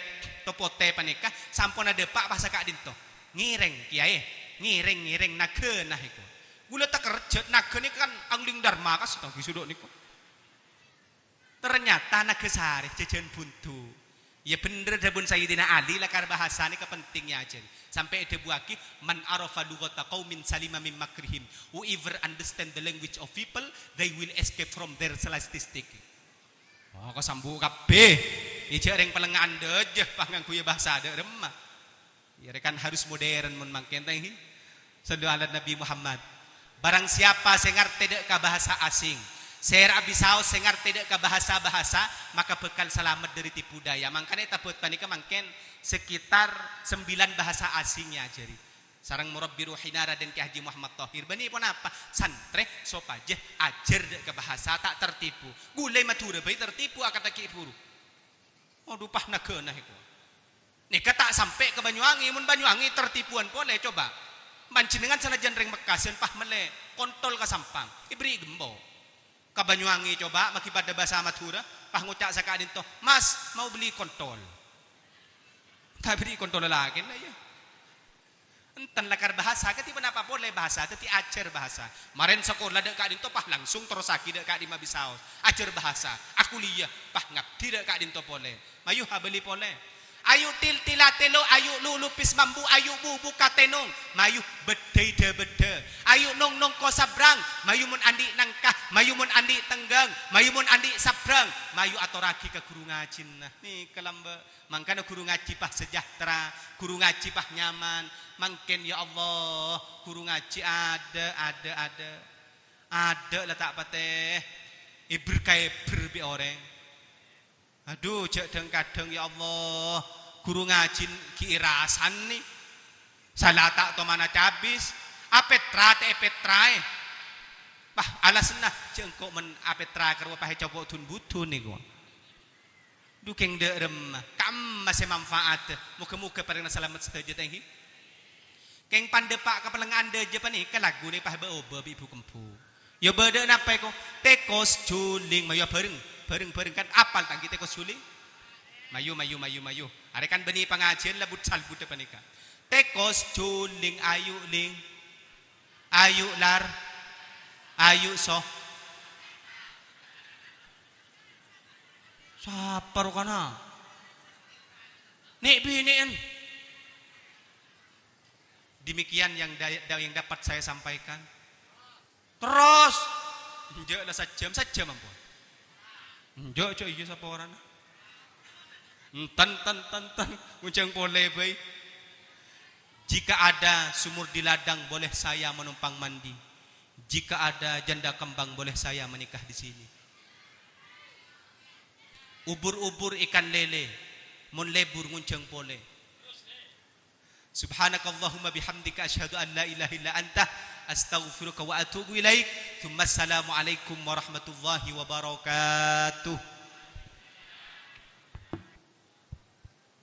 Topotè panèka, samponna dâpa' pas ka'dinto. Ngèrèng, kèyaè. Ngèrèng, ngèrèng, naghâna èko. Ghulâ takerjhât, naghâ nèka kan angling dharma kasta, ghi' sodhu nèko. Ternyata naghâ sarè, jhâjhân bhundu. Iyâ bhender dhâbuna Sayyidina Ali, lakar bhâsa nèka penting èajhâri. Sampè' èdhâbuwâghi, "Man arafa lughata qaumin salima min makrihim." Whoever understand the language of people, they will escape from their statistic. Oh, kasambu' kabbhi. Ijâ rèng palèngnga'an dâjâ, pas ngangghuy bhâsa dâ' remma. Iyâ, rè kan harus modern mon mangkèn, ta' èngghi? Shallu ala Nabi Muhammad. Barang siapa sè ngartè dâ' ka bhâsa asing, sèra bisaos sè ngartè dâ' ka bhâsa-bhâsa, maka bhâkal salamet dâri tipu daya. Mangkana è Tobâtâ nèka mangkèn sekitar sembilan bhâsa asing èajhâri. Sareng murabbi ruhina Raden Kiai Haji Muhammad Thohir. Bânnè ponapa? Santrè sopajâ ajhâr dâ' ka bhâsa ta' tertipu. Ghulâ Madhurâ bhâi tertipu akantha ghi' bhuru. Adhu, pas naghâna èko. Nèka ta' sampè' ka Banyuwangi, mon Banyuwangi tertipuwân polè, coba. Panjhennengngan sanajjân rèng Mekkasân pas mellè kontol ka Sampang, èberri' gembo. Ka Banyuwangi, coba, maghi padâ bhâsa Madhurâ, pas ngoca' saka'dinto, "Mas, mau beli kontol." Ta' èberri' kontol lakèna, iyâ. Enten lakar bhâsa, kadhi ponapa polè bhâsa, dhâddhi ajhâr bhâsa. Marèn sakola dâ' ka'dinto, pas langsung terrossaghi dâ' ka'dimma bisaos. Ajhâr bhâsa, akuliyah, pas ngabdi dâ' ka'dinto polè. Mayu abâli polè. Ayu' til-tila tèlo, ayu' lu-lupis mambu, ayu' bubu katènong, mayu bâddhâi dhâ-bâddhâ. Ayu' nong-nongko sabrang, mayu mon andi' nangka, mayu mon andi' tengghâng, mayu mon andi' sabrang, mayu atorraghi ka ghuru ngajhina. Nèka lambâ'. Mangkana ghuru ngajhi pas sejahtera, ghuru ngajhi pas nyaman. Mangkèn, ya Allah, ghuru ngajhi adâ', adâ', adâ'. Adâ' la ta' patè èbher-kaèbher bi' orèng. Adhu, jhâ' dhâng-kadhâng, ya Allah, ghuru ngajhi ghi' èrasanè. Sala ta' tomana cabis, apètra ta' èpètraè. Wah, alasanna, jhâ' engko' mon apètra ka rowa pas ècopo' dun-budun nèko. Dhu kèng dâ' remma, kamma sè manfaat. Moghâ-moghâ parèngna salamet sadhâjâ, ta' ènggi. Kèng pandhâpa' ka palèngngaan dhâjâ panèka lagguna pas bâ-obâ bi' bu-kembu. Ya bâdâ napa èko? Tèkos juling, mayu bhâreng, bhâreng-bhâreng kan apal ta' ènggi tèkos juling? Mayu, mayu, mayu, mayu. Arè kan bânnè pangajiyân la but-salbut panèka. Tèkos juling, ayu ling. Ayu lar. Ayu so. Sapa rokana? Nè' binè'en. Demikian yang da-, yang dapat saya sampaikan. Terros, enjâ' la sajjhâm, sajjhâm ampon. Enjâ', jhâ' iyâ sapa orana. Enten, ten, ten, ten, ngonjhâng polè bhâi. Jika ada sumur di ladang, boleh saya menumpang mandi. Jika ada janda kembang, boleh saya menikah di sini. Ubur-ubur ikan lele, mon lebur ngonjhâng polè. Subhanakallahumma bihamdika, asyhadu an la ilaha illa anta, astaghfiruka wa atubu ilaik. Tsumma assalamualaikum warahmatullahi wabarakatuh.